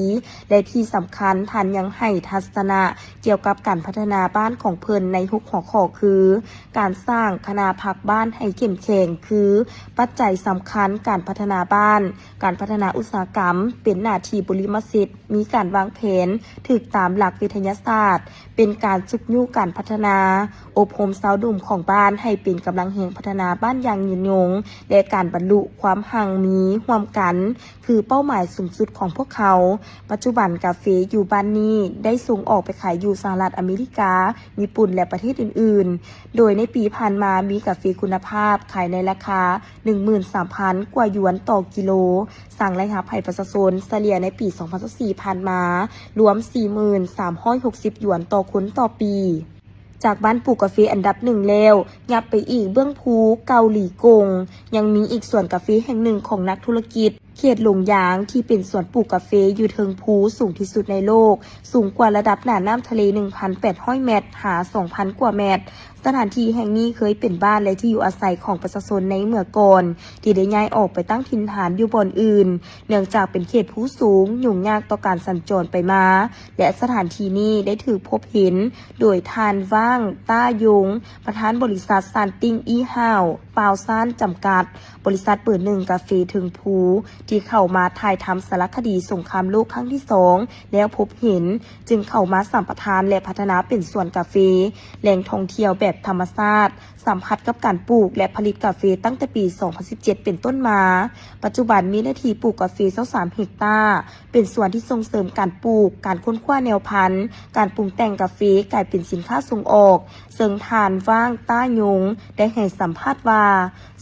ແລະ ທີ່ສຳຄັນທ່ານຍັງໃຫ້ທັດສະນະກ່ຽວກັບການພັດທະນາບ້ານຂອງເພິ່ນໃນຫົກຫົວຂໍ້ຄື ການສ້າງຄະນະພັກບ້ານໃຫ້ເຂັ້ມແຂງ ຄືປັດໄຈສຳຄັນການພັດທະນາບ້ານ, ການພັດທະນາອຸດສາຫະກຳເປັນໜ້າທີ່ບໍລິມະສິດ, ມີການວາງແຜນຖືກຕາມຫຼັກວິທະຍາສາດ, ເປັນການຊຸກຍູ້ການພັດທະນາ, ອົບຮົມຊາວໜຸ່ມຂອງບ້ານໃຫ້ເປັນກຳລັງແຮງພັດທະນາບ້ານຢ່າງຍືນຍົງ ແລະ ການບັນລຸຄວາມຮັ່ງມີຮ່ວມກັນ ຄືເປົ້າໝາຍສູງສຸດຂອງພວກເຮົາ. ປັດຈຸບັນກາເຟຢູ່ບ້ານນີ້ໄດ້ສົ່ງອອກໄປຂາຍຢູ່ສະຫະລັດອາເມລິກາ, ຍີ່ປຸ່ນ ແລະ ປະເທດອື່ນໆ, ໂດຍໃນປີຜ່ານມາມີກາເຟຄຸນນະພາບຂາຍໃນລາຄາໜຶ່ງໝື່ນສາມພັນກວ່າຢວນຕໍ່ກິໂລ, ສ້າງລາຍຮັບໃຫ້ປະຊາຊົນສະເລ່ຍໃນປີສອງພັນຊາວສີ່ຜ່ານມາລວມສີ່ໝື່ນສາມຮ້ອຍຫົກສິບຢວນຕໍ່ຄົນຕໍ່ປີ. ຈາກບ້ານປູກກາເຟອັນດັບໜຶ່ງແລ້ວ, ຫຍັບໄປອີກເບື້ອງພູເກົາຫຼີກົງ ຍັງມີອີກສວນກາເຟແຫ່ງໜຶ່ງຂອງນັກທຸລະກິດ ເຂດຫຼົງຢາງ ທີ່ເປັນສວນປູກກາເຟຢູ່ເທິງພູສູງທີ່ສຸດໃນໂລກ, ສູງກວ່າລະດັບໜ້ານ້ຳທະເລໜຶ່ງພັນແປດຮ້ອຍແມັດ ຫາສອງພັນກວ່າແມັດ. ສະຖານທີ່ແຫ່ງນີ້ເຄີຍເປັນບ້ານ ແລະ ທີ່ຢູ່ອາໄສຂອງປະຊາຊົນໃນເມື່ອກ່ອນ ທີ່ໄດ້ຍ້າຍອອກໄປຕັ້ງຖິ່ນຖານຢູ່ບ່ອນອື່ນ, ເນື່ອງຈາກເປັນເຂດພູສູງ, ຫຍຸ້ງຍາກຕໍ່ການສັນຈອນໄປມາ ແລະ ສະຖານທີ່ນີ້ໄດ້ຖືກພົບເຫັນໂດຍທ່ານ ຫວ່າງ ຕ້າຢົງ ປະທານບໍລິສັດ ຊານຕິງ ອີ່ຫ້າວ ປາວຊານ ຈຳກັດ, ບໍລິສັດເບີໜຶ່ງກາເຟເທິງພູ ທີ່ເຂົ້າມາຖ່າຍທຳສາລະຄະດີສົງຄາມໂລກຄັ້ງທີສອງ ແລ້ວພົບເຫັນ, ຈຶ່ງເຂົ້າມາສຳປະທານ ແລະ ພັດທະນາເປັນສວນກາເຟ. ແຫຼ່ງທ່ອງທ່ຽວແບບທຳມະຊາດ ສຳຜັດກັບການປູກ ແລະ ຜະລິດກາເຟຕັ້ງແຕ່ປີສອງພັນສິບເຈັດເປັນຕົ້ນມາ. ປັດຈຸບັນມີເນື້ອທີ່ປູກກາເຟຊາວສາມເຮັກຕາ, ເປັນສວນທີ່ສົ່ງເສີມການປູກ, ການຄົ້ນຄວ້າແນວພັນ, ການປຸງແຕ່ງກາເຟກາຍເປັນສິນຄ້າສົ່ງອອກ, ເຊິ່ງທ່ານ ຫວ່າງ ຕ້າຢົງ ໄດ້ໃຫ້ສຳພາດວ່າ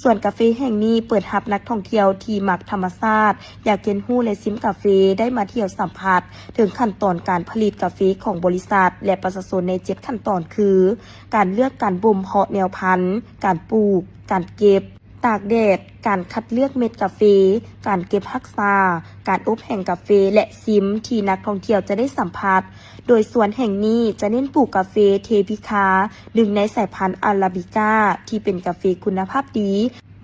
ສວນກາເຟແຫ່ງນີ້ເປີດຮັບນັກທ່ອງທ່ຽວທີ່ມັກທຳມະຊາດ, ຢາກຮຽນຮູ້ ແລະ ຊິມກາເຟ ໄດ້ມາທ່ຽວສຳຜັດເຖິງຂັ້ນຕອນການຜະລິດກາເຟຂອງບໍລິສັດ ແລະ ປະຊາຊົນໃນເຈັດຂັ້ນຕອນຄື ການເລືອກ, ການບົ່ມເພາະແນວພັນ, ການປູກ, ການເກັບ, ຕາກແດດ, ການຄັດເລືອກເມັດກາເຟ, ການເກັບຮັກສາ, ການອົບແຫ້ງກາເຟ ແລະ ຊິມ ທີ່ນັກທ່ອງທ່ຽວຈະໄດ້ສຳຜັດ. ໂດຍສວນແຫ່ງນີ້ຈະເນັ້ນປູກກາເຟເທພິຄາ ໜຶ່ງໃນສາຍພັນອາຣາບິກາ ທີ່ເປັນກາເຟຄຸນນະພາບດີ,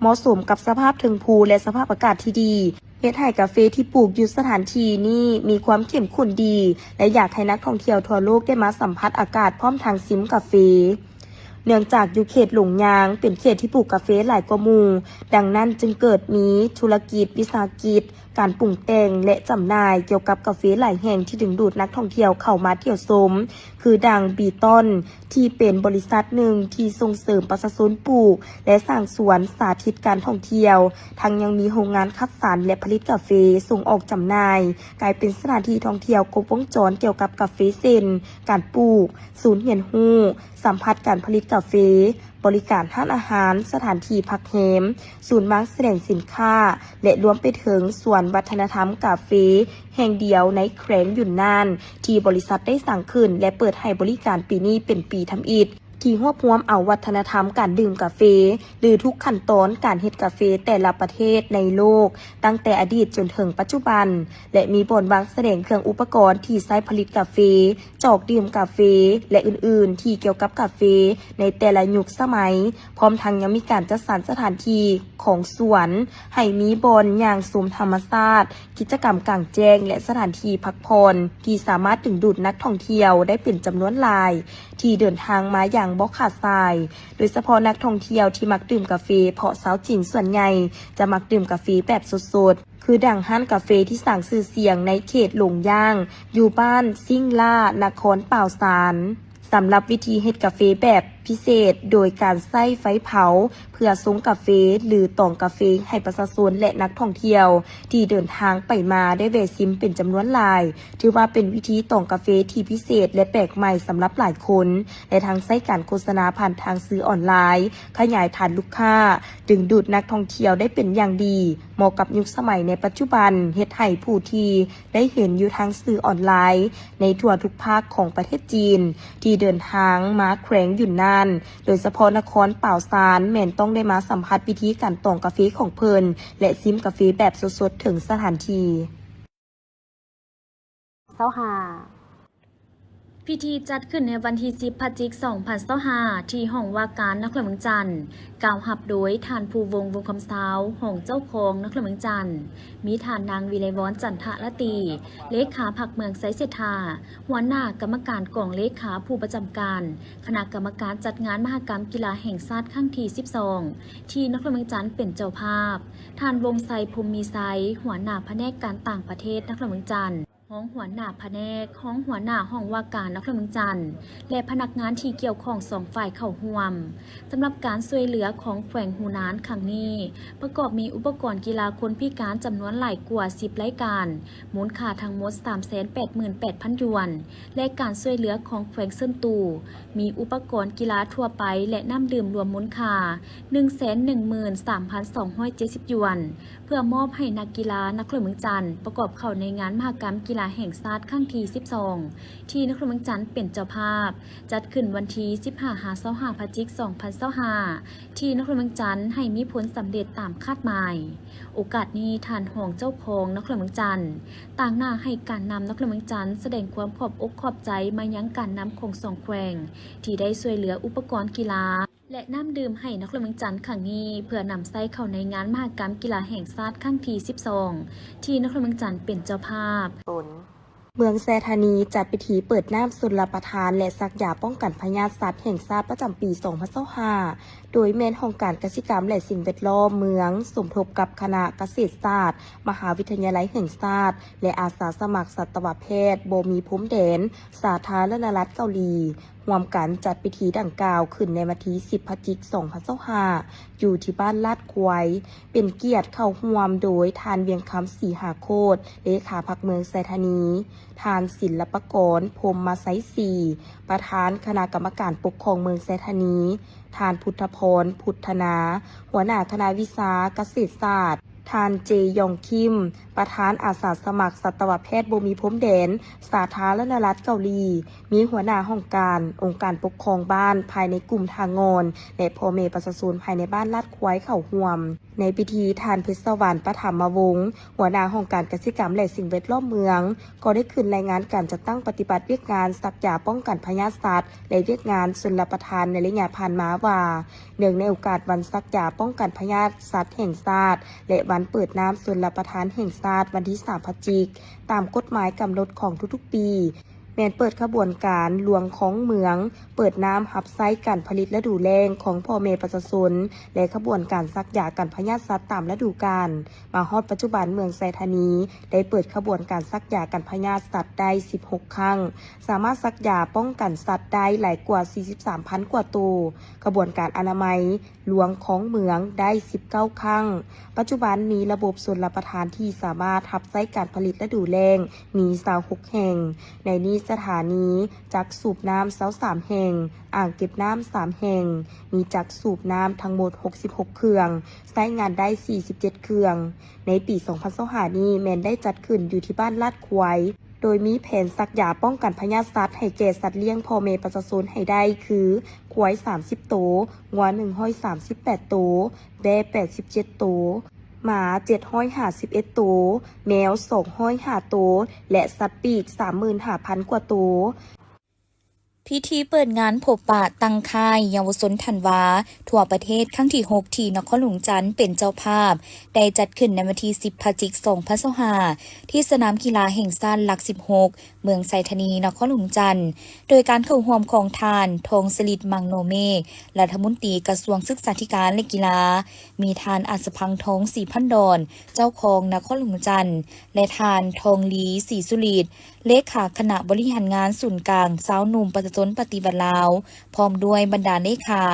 ເໝາະສົມກັບສະພາບເທິງພູ ແລະ ສະພາບອາກາດທີ່ດີ, ເຮັດໃຫ້ກາເຟທີ່ປູກຢູ່ສະຖານທີ່ນີ້ມີຄວາມເຂັ້ມຂຸ້ນດີ ແລະ ຢາກໃຫ້ນັກທ່ອງທ່ຽວທົ່ວໂລກໄດ້ມາສຳຜັດອາກາດ ພ້ອມທັງຊິມກາເຟ. ເນື່ອງຈາກຢູ່ເຂດຫຼົງຍາງ ເປັນເຂດທີ່ປູກກາເຟຫຼາຍກວ່າໝູ່, ດັ່ງນັ້ນຈຶ່ງເກີດມີທຸລະກິດວິສາຫະກິດ ການປຸງແຕ່ງ ແລະ ຈຳໜ່າຍກ່ຽວກັບກາເຟຫຼາຍແຫ່ງທີ່ດຶງດູດນັກທ່ອງທ່ຽວເຂົ້າມາທ່ຽວຊົມ, ຄືດັ່ງ ບີຕອນ ທີ່ເປັນບໍລິສັດໜຶ່ງທີ່ສົ່ງເສີມປະຊາຊົນປູກ ແລະ ສ້າງສວນສາທິດການທ່ອງທ່ຽວ, ທັງຍັງມີໂຮງງານຄັດສັນ ແລະ ຜະລິດກາເຟສົ່ງອອກຈຳໜ່າຍ, ກາຍເປັນສະຖານທີ່ທ່ອງທ່ຽວຄົບວົງຈອນກ່ຽວກັບກາເຟເຊັ່ນ ການປູກ, ສູນຮຽນຮູ້, ສຳຜັດການຜະລິດກາເຟ, ບໍລິການຮ້ານອາຫານ, ສະຖານທີ່ພັກແຮມ, ສູນວາງສະແດງສິນຄ້າ ແລະ ລວມໄປເຖິງສວນວັດທະນະທຳກາເຟແຫ່ງດຽວໃນແຂວງຢຸນນານ ທີ່ບໍລິສັດໄດ້ສ້າງຂຶ້ນ ແລະ ເປີດໃຫ້ບໍລິການປີນີ້ເປັນປີທຳອິດ ທີ່ຮວບຮວມເອົາວັດທະນະທຳການດື່ມກາເຟ ຫຼື ທຸກຂັ້ນຕອນການເຮັດກາເຟແຕ່ລະປະເທດໃນໂລກ ຕັ້ງແຕ່ອະດີດຈົນເຖິງປັດຈຸບັນ ແລະ ມີບ່ອນວາງສະແດງເຄື່ອງອຸປະກອນທີ່ໃຊ້ຜະລິດກາເຟ, ຈອກດື່ມກາເຟ ແລະ ອື່ນໆ ທີ່ກ່ຽວກັບກາເຟໃນແຕ່ລະຍຸກສະໄໝ, ພ້ອມທັງຍັງມີການຈັດສັນສະຖານທີ່ຂອງສວນໃຫ້ມີບ່ອນຍ່າງຊົມທຳມະຊາດ, ກິດຈະກຳກາງແຈ້ງ ແລະ ສະຖານທີ່ພັກຜ່ອນທີ່ສາມາດດຶງດູດນັກທ່ອງທ່ຽວໄດ້ເປັນຈຳນວນຫຼາຍ ທີ່ເດີນທາງມາຢ່າງບໍ່ຂາດສາຍ, ໂດຍສະເພາະນັກທ່ອງທ່ຽວທີ່ມັກດື່ມກາເຟ ເພາະຊາວຈີນສ່ວນໃຫຍ່ຈະມັກດື່ມກາເຟແບບສົດໆ. ຄືດັ່ງຮ້ານກາເຟທີ່ສ້າງຊື່ສຽງໃນເຂດຫຼົງຢາງ ຢູ່ບ້ານຊິງລ້າ ນະຄອນປາວຊານ. ສຳລັບວິທີເຮັດກາເຟແບບພິເສດ ໂດຍການໃຊ້ໄຟເຜົາເພື່ອຊົງກາເຟ ຫຼື ຕອງກາເຟໃຫ້ປະຊາຊົນ ແລະ ນັກທ່ອງທ່ຽວທີ່ເດີນທາງໄປມາໄດ້ແວ່ຊິມເປັນຈຳນວນຫຼາຍ, ຖືວ່າເປັນວິທີຕອງກາເຟທີ່ພິເສດ ແລະ ແປກໃໝ່ສຳລັບຫຼາຍຄົນ ແລະ ທັງໃຊ້ການໂຄສະນາຜ່ານທາງສື່ອອນລາຍ ຂະຫຍາຍຖານລູກຄ້າ, ດຶງດູດນັກທ່ອງທ່ຽວໄດ້ເປັນຢ່າງດີ. ເໝາະກັບຍຸກສະໄໝໃນປັດຈຸບັນ, ເຮັດໃຫ້ຜູ້ທີ່ໄດ້ເຫັນຢູ່ທາງສື່ອອນລາຍໃນທົ່ວທຸກພາກຂອງປະເທດຈີນ ທີ່ເດີນທາງມາແຂວງຢຸນນານ, ໂດຍສະເພາະນະຄອນປາວຊານ, ແມ່ນຕ້ອງໄດ້ມາສຳຜັດວິທີການຕອງກາເຟຂອງເພິ່ນ ແລະ ຊິມກາເຟແບບສົດໆເຖິງສະຖານທີ່. ຊາວຫ້າ. ພິທີຈັດຂຶ້ນໃນວັນທີສິບ ພະຈິກ ສອງພັນຊາວຫ້າ ທີ່ຫ້ອງວ່າການນະຄອນຫຼວງວຽງຈັນ, ກ່າວຮັບໂດຍທ່ານ ພູວົງ ວົງຄຳຊາວ ຮອງເຈົ້າຄອງນະຄອນຫຼວງວຽງຈັນ, ມີທ່ານນາງ ວິໄລວອນ ຈັນທະລາຕີ ເລຂາພັກເມືອງໄຊເສດຖາ, ຫົວໜ້າກຳມະການກອງເລຂາຜູ້ປະຈຳການ ຄະນະກຳມະການຈັດງານມະຫະກຳກິລາແຫ່ງຊາດຄັ້ງທີສິບສອງ ທີ່ນະຄອນຫຼວງວຽງຈັນເປັນເຈົ້າພາບ, ທ່ານ ວົງໄຊ ພົມມີໄຊ ຫົວໜ້າພະແນກການຕ່າງປະເທດນະຄອນຫຼວງວຽງຈັນ, ຮອງຫົວໜ້າພະແນກ, ຮອງຫົວໜ້າຫ້ອງວ່າການນະຄອນຫຼວງວຽງຈັນ ແລະ ພະນັກງານທີ່ກ່ຽວຂ້ອງສອງຝ່າຍເຂົ້າຮ່ວມ. ສຳລັບການຊ່ວຍເຫຼືອຂອງແຂວງຫູນານຄັ້ງນີ້ ປະກອບມີອຸປະກອນກິລາຄົນພິການຈຳນວນຫຼາຍກວ່າສິບລາຍການ, ມູນຄ່າທັງໝົດສາມແສນແປດໝື່ນແປດພັນຢວນ ແລະ ການຊ່ວຍເຫຼືອຂອງແຂວງເຊິນຕູ ມີອຸປະກອນກິລາທົ່ວໄປ ແລະ ນ້ຳດື່ມລວມມູນຄ່າໜຶ່ງແສນໜຶ່ງໝື່ນສາມພັນສອງຮ້ອຍເຈັດສິບຢວນ ເພື່ອມອບໃຫ້ນັກກິລານະຄອນຫຼວງວຽງຈັນ ປະກອບເຂົ້າໃນງານມະຫະກຳກິລາແຫ່ງຊາດຄັ້ງທີສິບສອງ ທີ່ນະຄອນຫຼວງວຽງຈັນເປັນເຈົ້າພາບ, ຈັດຂຶ້ນວັນທີສິບຫ້າ ຫາ ຊາວຫ້າ ພະຈິກ ສອງພັນຊາວຫ້າ ທີ່ນະຄອນຫຼວງວຽງຈັນ ໃຫ້ມີຜົນສຳເລັດຕາມຄາດໝາຍ. ໂອກາດນີ້ ທ່ານຮອງເຈົ້າຄອງນະຄອນຫຼວງວຽງຈັນ ຕາງໜ້າໃຫ້ການນຳນະຄອນຫຼວງວຽງຈັນ ສະແດງຄວາມຂອບອົກຂອບໃຈມາຍັງການນຳຂອງສອງແຂວງ ທີ່ໄດ້ຊ່ວຍເຫຼືອອຸປະກອນກິລາ ແລະ ນ້ຳດື່ມໃຫ້ນະຄອນຫຼວງວຽງຈັນຄັ້ງນີ້ ເພື່ອນຳໃຊ້ເຂົ້າໃນງານມະຫະກຳກິລາແຫ່ງຊາດຄັ້ງທີສິບສອງ ທີ່ນະຄອນຫຼວງວຽງຈັນເປັນເຈົ້າພາບ. ເມືອງໄຊທານີຈັດພິທີເປີດນ້ຳຊົນລະປະທານ ແລະ ສັກຢາປ້ອງກັນພະຍາດສັດແຫ່ງຊາດປະຈຳປີສອງພັນຊາວຫ້າ ໂດຍແມ່ນຫ້ອງການກະສິກຳ ແລະ ສິ່ງແວດລ້ອມເມືອງ ສົມທົບກັບຄະນະກະເສດສາດ ມະຫາວິທະຍາໄລແຫ່ງຊາດ ແລະ ອາສາສະໝັກສັດຕະວະແພດບໍ່ມີພົມແດນ ສາທາລະນະລັດເກົາຫຼີ ຮ່ວມກັນຈັດພິທີດັ່ງກ່າວຂຶ້ນໃນວັນທີສິບ ພະຈິກ ສອງພັນຊາວຫ້າ ຢູ່ທີ່ບ້ານລາດຄວາຍ, ເປັນກຽດເຂົ້າຮ່ວມໂດຍທ່ານ ວຽງຄຳ ສີຫາໂຄດ ເລຂາພັກເມືອງໄຊທານີ, ທ່ານ ສິນລະປະກອນ ພົມມະໄຊສີ ປະທານຄະນະກຳມະການປົກຄອງເມືອງໄຊທານີ, ທ່ານ ພຸດທະພອນ ພຸດທະນາ ຫົວໜ້າຄະນະວິຊາກະເສດສາດ, ທ່ານ ເຈ ຢອງຄິມ ປະທານອາສາສະໝັກສັດຕະວະແພດບໍ່ມີພົມແດນ ສາທາລະນະລັດເກົາຫຼີ, ມີຫົວໜ້າຫ້ອງການ, ອົງການປົກຄອງບ້ານພາຍໃນກຸ່ມທ່າງ່ອນ ແລະ ພໍ່ແມ່ປະຊາຊົນພາຍໃນບ້ານລາດຄວາຍເຂົ້າຮ່ວມ. ໃນພິທີ ທ່ານ ເພັດສະຫວັນ ປະຖຳມະວົງ ຫົວໜ້າຫ້ອງການກະສິກຳ ແລະ ສິ່ງແວດລ້ອມເມືອງ ກໍໄດ້ຂຶ້ນລາຍງານການຈັດຕັ້ງປະຕິບັດວຽກງານສັກຢາປ້ອງກັນພະຍາດສັດ ແລະ ວຽກງານຊົນລະປະທານໃນໄລຍະຜ່ານມາວ່າ, ເນື່ອງໃນໂອກາດວັນສັກຢາປ້ອງກັນພະຍາດສັດແຫ່ງຊາດ ແລະ ວັນເປີດນ້ຳຊົນລະປະທານແຫ່ງຊາດວັນທີສາມ ພະຈິກ ຕາມກົດໝາຍກຳນົດຂອງທຸກໆປີ ແມ່ນເປີດຂະບວນການຫຼວງຄອງເມືອງ, ເປີດນ້ຳຮັບໃຊ້ການຜະລິດລະດູແລ້ງຂອງພໍ່ແມ່ປະຊາຊົນ ແລະ ຂະບວນການສັກຢາກັນພະຍາດສັດຕາມລະດູການ. ມາຮອດປັດຈຸບັນ ເມືອງໄຊທານີໄດ້ເປີດຂະບວນການສັກຢາກັນພະຍາດສັດໄດ້ສິບຫົກຄັ້ງ, ສາມາດສັກຢາປ້ອງກັນສັດໄດ້ຫຼາຍກວ່າສີ່ສິບສາມພັນກວ່າໂຕ. ຂະບວນການອະນາໄມ ຫຼວງຄອງເມືອງໄດ້ສິບເກົ້າຄັ້ງ. ປັດຈຸບັນມີລະບົບຊົນລະປະທານທີ່ສາມາດຮັບໃຊ້ການຜະລິດລະດູແລ້ງມີຊາວຫົກແຫ່ງ. ໃນນີ້ສະຖານີຈັກສູບນ້ຳຊາວສາມແຫ່ງ, ອ່າງເກັບນ້ຳສາມແຫ່ງ, ມີຈັກສູບນ້ຳທັງໝົດຫົກສິບຫົກເຄື່ອງ, ໃຊ້ງານໄດ້ສີ່ສິບເຈັດເຄື່ອງ. ໃນປີສອງພັນຊາວຫ້ານີ້ແມ່ນໄດ້ຈັດຂຶ້ນຢູ່ທີ່ບ້ານລາດຄວາຍ. ໂດຍມີແຜນສັກຢາປ້ອງກັນພະຍາດສັດໃຫ້ແກ່ສັດລ້ຽງພໍ່ແມ່ປະຊາຊົນໃຫ້ໄດ້ຄື ຄວາຍສາມສິບໂຕ, ງົວໜຶ່ງຮ້ອຍສາມສິບແປດໂຕ, ແບ້ແປດສິບເຈັດໂຕ, ໝາເຈັດຮ້ອຍຫ້າສິບເອັດໂຕ, ແມວສອງຮ້ອຍຫ້າໂຕ ແລະ ສັດປີກສາມໝື່ນຫ້າພັນກວ່າໂຕ. ພິທີເປີດງານພົບປະຕັ້ງຄ້າຍເຍົາວະຊົນທັນວາທົ່ວປະເທດຄັ້ງທີຫົກ ທີ່ນະຄອນຫຼວງຈັນເປັນເຈົ້າພາບ ໄດ້ຈັດຂຶ້ນໃນວັນທີສິບ ພະຈິກ ສອງພັນຊາວຫ້າ ທີ່ສະໜາມກິລາແຫ່ງຊາດຫຼັກສິບຫົກ ເມືອງໄຊທານີ ນະຄອນຫຼວງຈັນ ໂດຍການເຂົ້າຮ່ວມຂອງທ່ານ ທອງສະລິດ ມັງໂນເມກ ລັດຖະມົນຕີກະຊວງສຶກສາທິການ ແລະ ກິລາ, ມີທ່ານ ອັດສະພັງທອງ ສີພັນດອນ ເຈົ້າຄອງນະຄອນຫຼວງຈັນ ແລະ ທ່ານ ທອງລີ ສີສຸລິດ ເລຂາຄະນະບໍລິຫານງານສູນກາງຊາວໜຸ່ມປະຊາຊົນປະຕິວັດລາວ, ພ້ອມດ້ວຍບັນດາເລຂາ,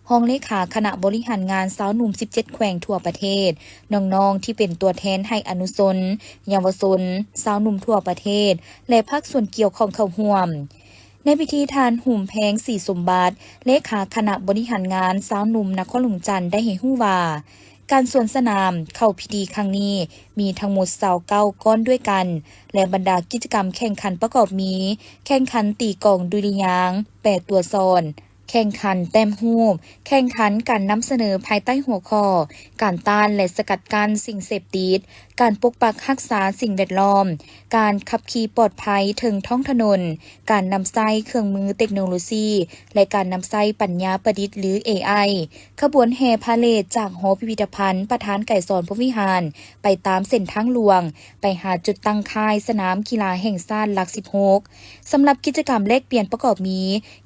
ຮອງເລຂາຄະນະບໍລິຫານງານຊາວໜຸ່ມສິບເຈັດແຂວງທົ່ວປະເທດ, ນ້ອງໆທີ່ເປັນຕົວແທນໃຫ້ອະນຸຊົນ, ເຍົາວະຊົນ, ຊາວໜຸ່ມທົ່ວປະເທດ ແລະ ພາກສ່ວນກ່ຽວຂ້ອງເຂົ້າຮ່ວມ. ໃນພິທີ ທ່ານ ຫຸມແພງ ສີສົມບັດ ເລຂາຄະນະບໍລິຫານງານຊາວໜຸ່ມນະຄອນຫຼວງຈັນ ໄດ້ໃຫ້ຮູ້ວ່າ, ການສວນສະໜາມເຂົ້າພິທີຄັ້ງນີ້ມີທັງໝົດຊາວເກົ້າກ້ອນດ້ວຍກັນ ແລະ ບັນດາກິດຈະກຳແຂ່ງຂັນປະກອບມີ ແຂ່ງຂັນຕີກອງດຸລິຍາງ, ແປຕົວສອນ, ແຂ່ງຂັນແຕ້ມຮູບ, ແຂ່ງຂັນການນຳສະເໜີພາຍໃຕ້ຫົວຂໍ້ ການຕ້ານ ແລະ ສະກັດກັ້ນສິ່ງເສບຕິດ, ການປົກປັກຮັກສາສິ່ງແວດລ້ອມ, ການຂັບຂີ່ປອດໄພເທິງທ້ອງຖະໜົນ, ການນຳໃຊ້ເຄື່ອງມືເຕັກໂນໂລຊີ ແລະ ການນຳໃຊ້ປັນຍາປະດິດ ຫຼື ເອໄອ. ຂະບວນແຫ່ພາເຣດຈາກຫໍພິພິທະພັນປະທານໄກສອນພົມວິຫານ ໄປຕາມເສັ້ນທາງຫຼວງ ໄປຫາຈຸດຕັ້ງຄ້າຍສະໜາມກິລາແຫ່ງຊາດຫຼັກສິບຫົກ. ສຳລັບກິດຈະກຳແລກປ່ຽນປະກອບມີ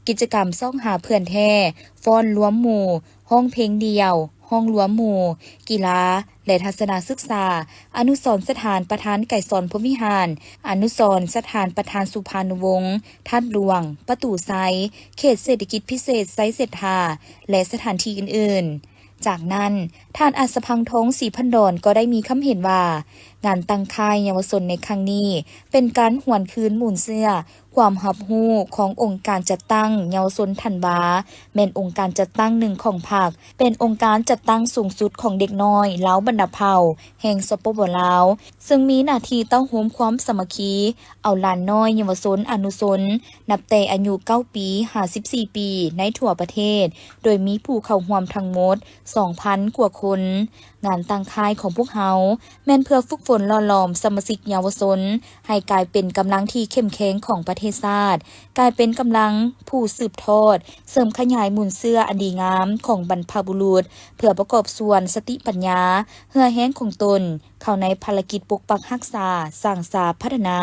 ກິດຈະກຳຊອກຫາເພື່ອນແທ້, ຟ້ອນລວມໝູ່, ຮ້ອງເພງດ່ຽວ, ຮ້ອງລວມໝູ່, ກິລາ ແລະ ທັດສະນະສຶກສາ, ອະນຸສອນສະຖານປະທານໄກສອນພົມວິຫານ, ອະນຸສອນສະຖານປະທານສຸພານຸວົງ, ທາດຫຼວງ, ປະຕູໄຊ, ເຂດເສດຖະກິດພິເສດໄຊເສດຖາ ແລະ ສະຖານທີ່ອື່ນໆ. ຈາກນັ້ນ, ທ່ານ ອັດສະພັງທອງ ສີພັນດອນ ກໍໄດ້ມີຄຳເຫັນວ່າ ງານຕັ້ງຄ້າຍເຍົາວະຊົນໃນຄັ້ງນີ້ ເປັນການຫວນຄືນມູນເຊື້ອ ຄວາມຮັບຮູ້ຂອງອົງການຈັດຕັ້ງເຍົາວະຊົນທັນວາ ແມ່ນອົງການຈັດຕັ້ງໜຶ່ງຂອງພັກ, ເປັນອົງການຈັດຕັ້ງສູງສຸດຂອງເດັກນ້ອຍລາວບັນດາເຜົ່າແຫ່ງ ສປປ ລາວ, ເຊິ່ງມີໜ້າທີ່ເຕົ້າໂຮມຄວາມສາມັກຄີ ເອົາຫຼານນ້ອຍເຍົາວະຊົນອະນຸຊົນ ນັບແຕ່ອາຍຸເກົ້າປີຫາສິບສີ່ປີ ໃນທົ່ວປະເທດ, ໂດຍມີຜູ້ເຂົ້າຮ່ວມທັງໝົດສອງພັນກວ່າຄົນ. ງານຕັ້ງຄ້າຍຂອງພວກເຮົາ ແມ່ນເພື່ອຝຶກຝົນຫຼໍ່ຫຼອມສະມາຊິກເຍົາວະຊົນ ໃຫ້ກາຍເປັນກຳລັງທີ່ເຂັ້ມແຂງຂອງປະເທດຊາດ, ກາຍເປັນກຳລັງຜູ້ສືບທອດ, ເສີມຂະຫຍາຍມູນເຊື້ອອັນດີງາມຂອງບັນພະບຸລຸດ, ເພື່ອປະກອບສ່ວນສະຕິປັນຍາ, ເຫື່ອແຮງຂອງຕົນ ເຂົ້າໃນພາລະກິດປົກປັກຮັກສາ, ສ້າງສາ, ພັດທະນາ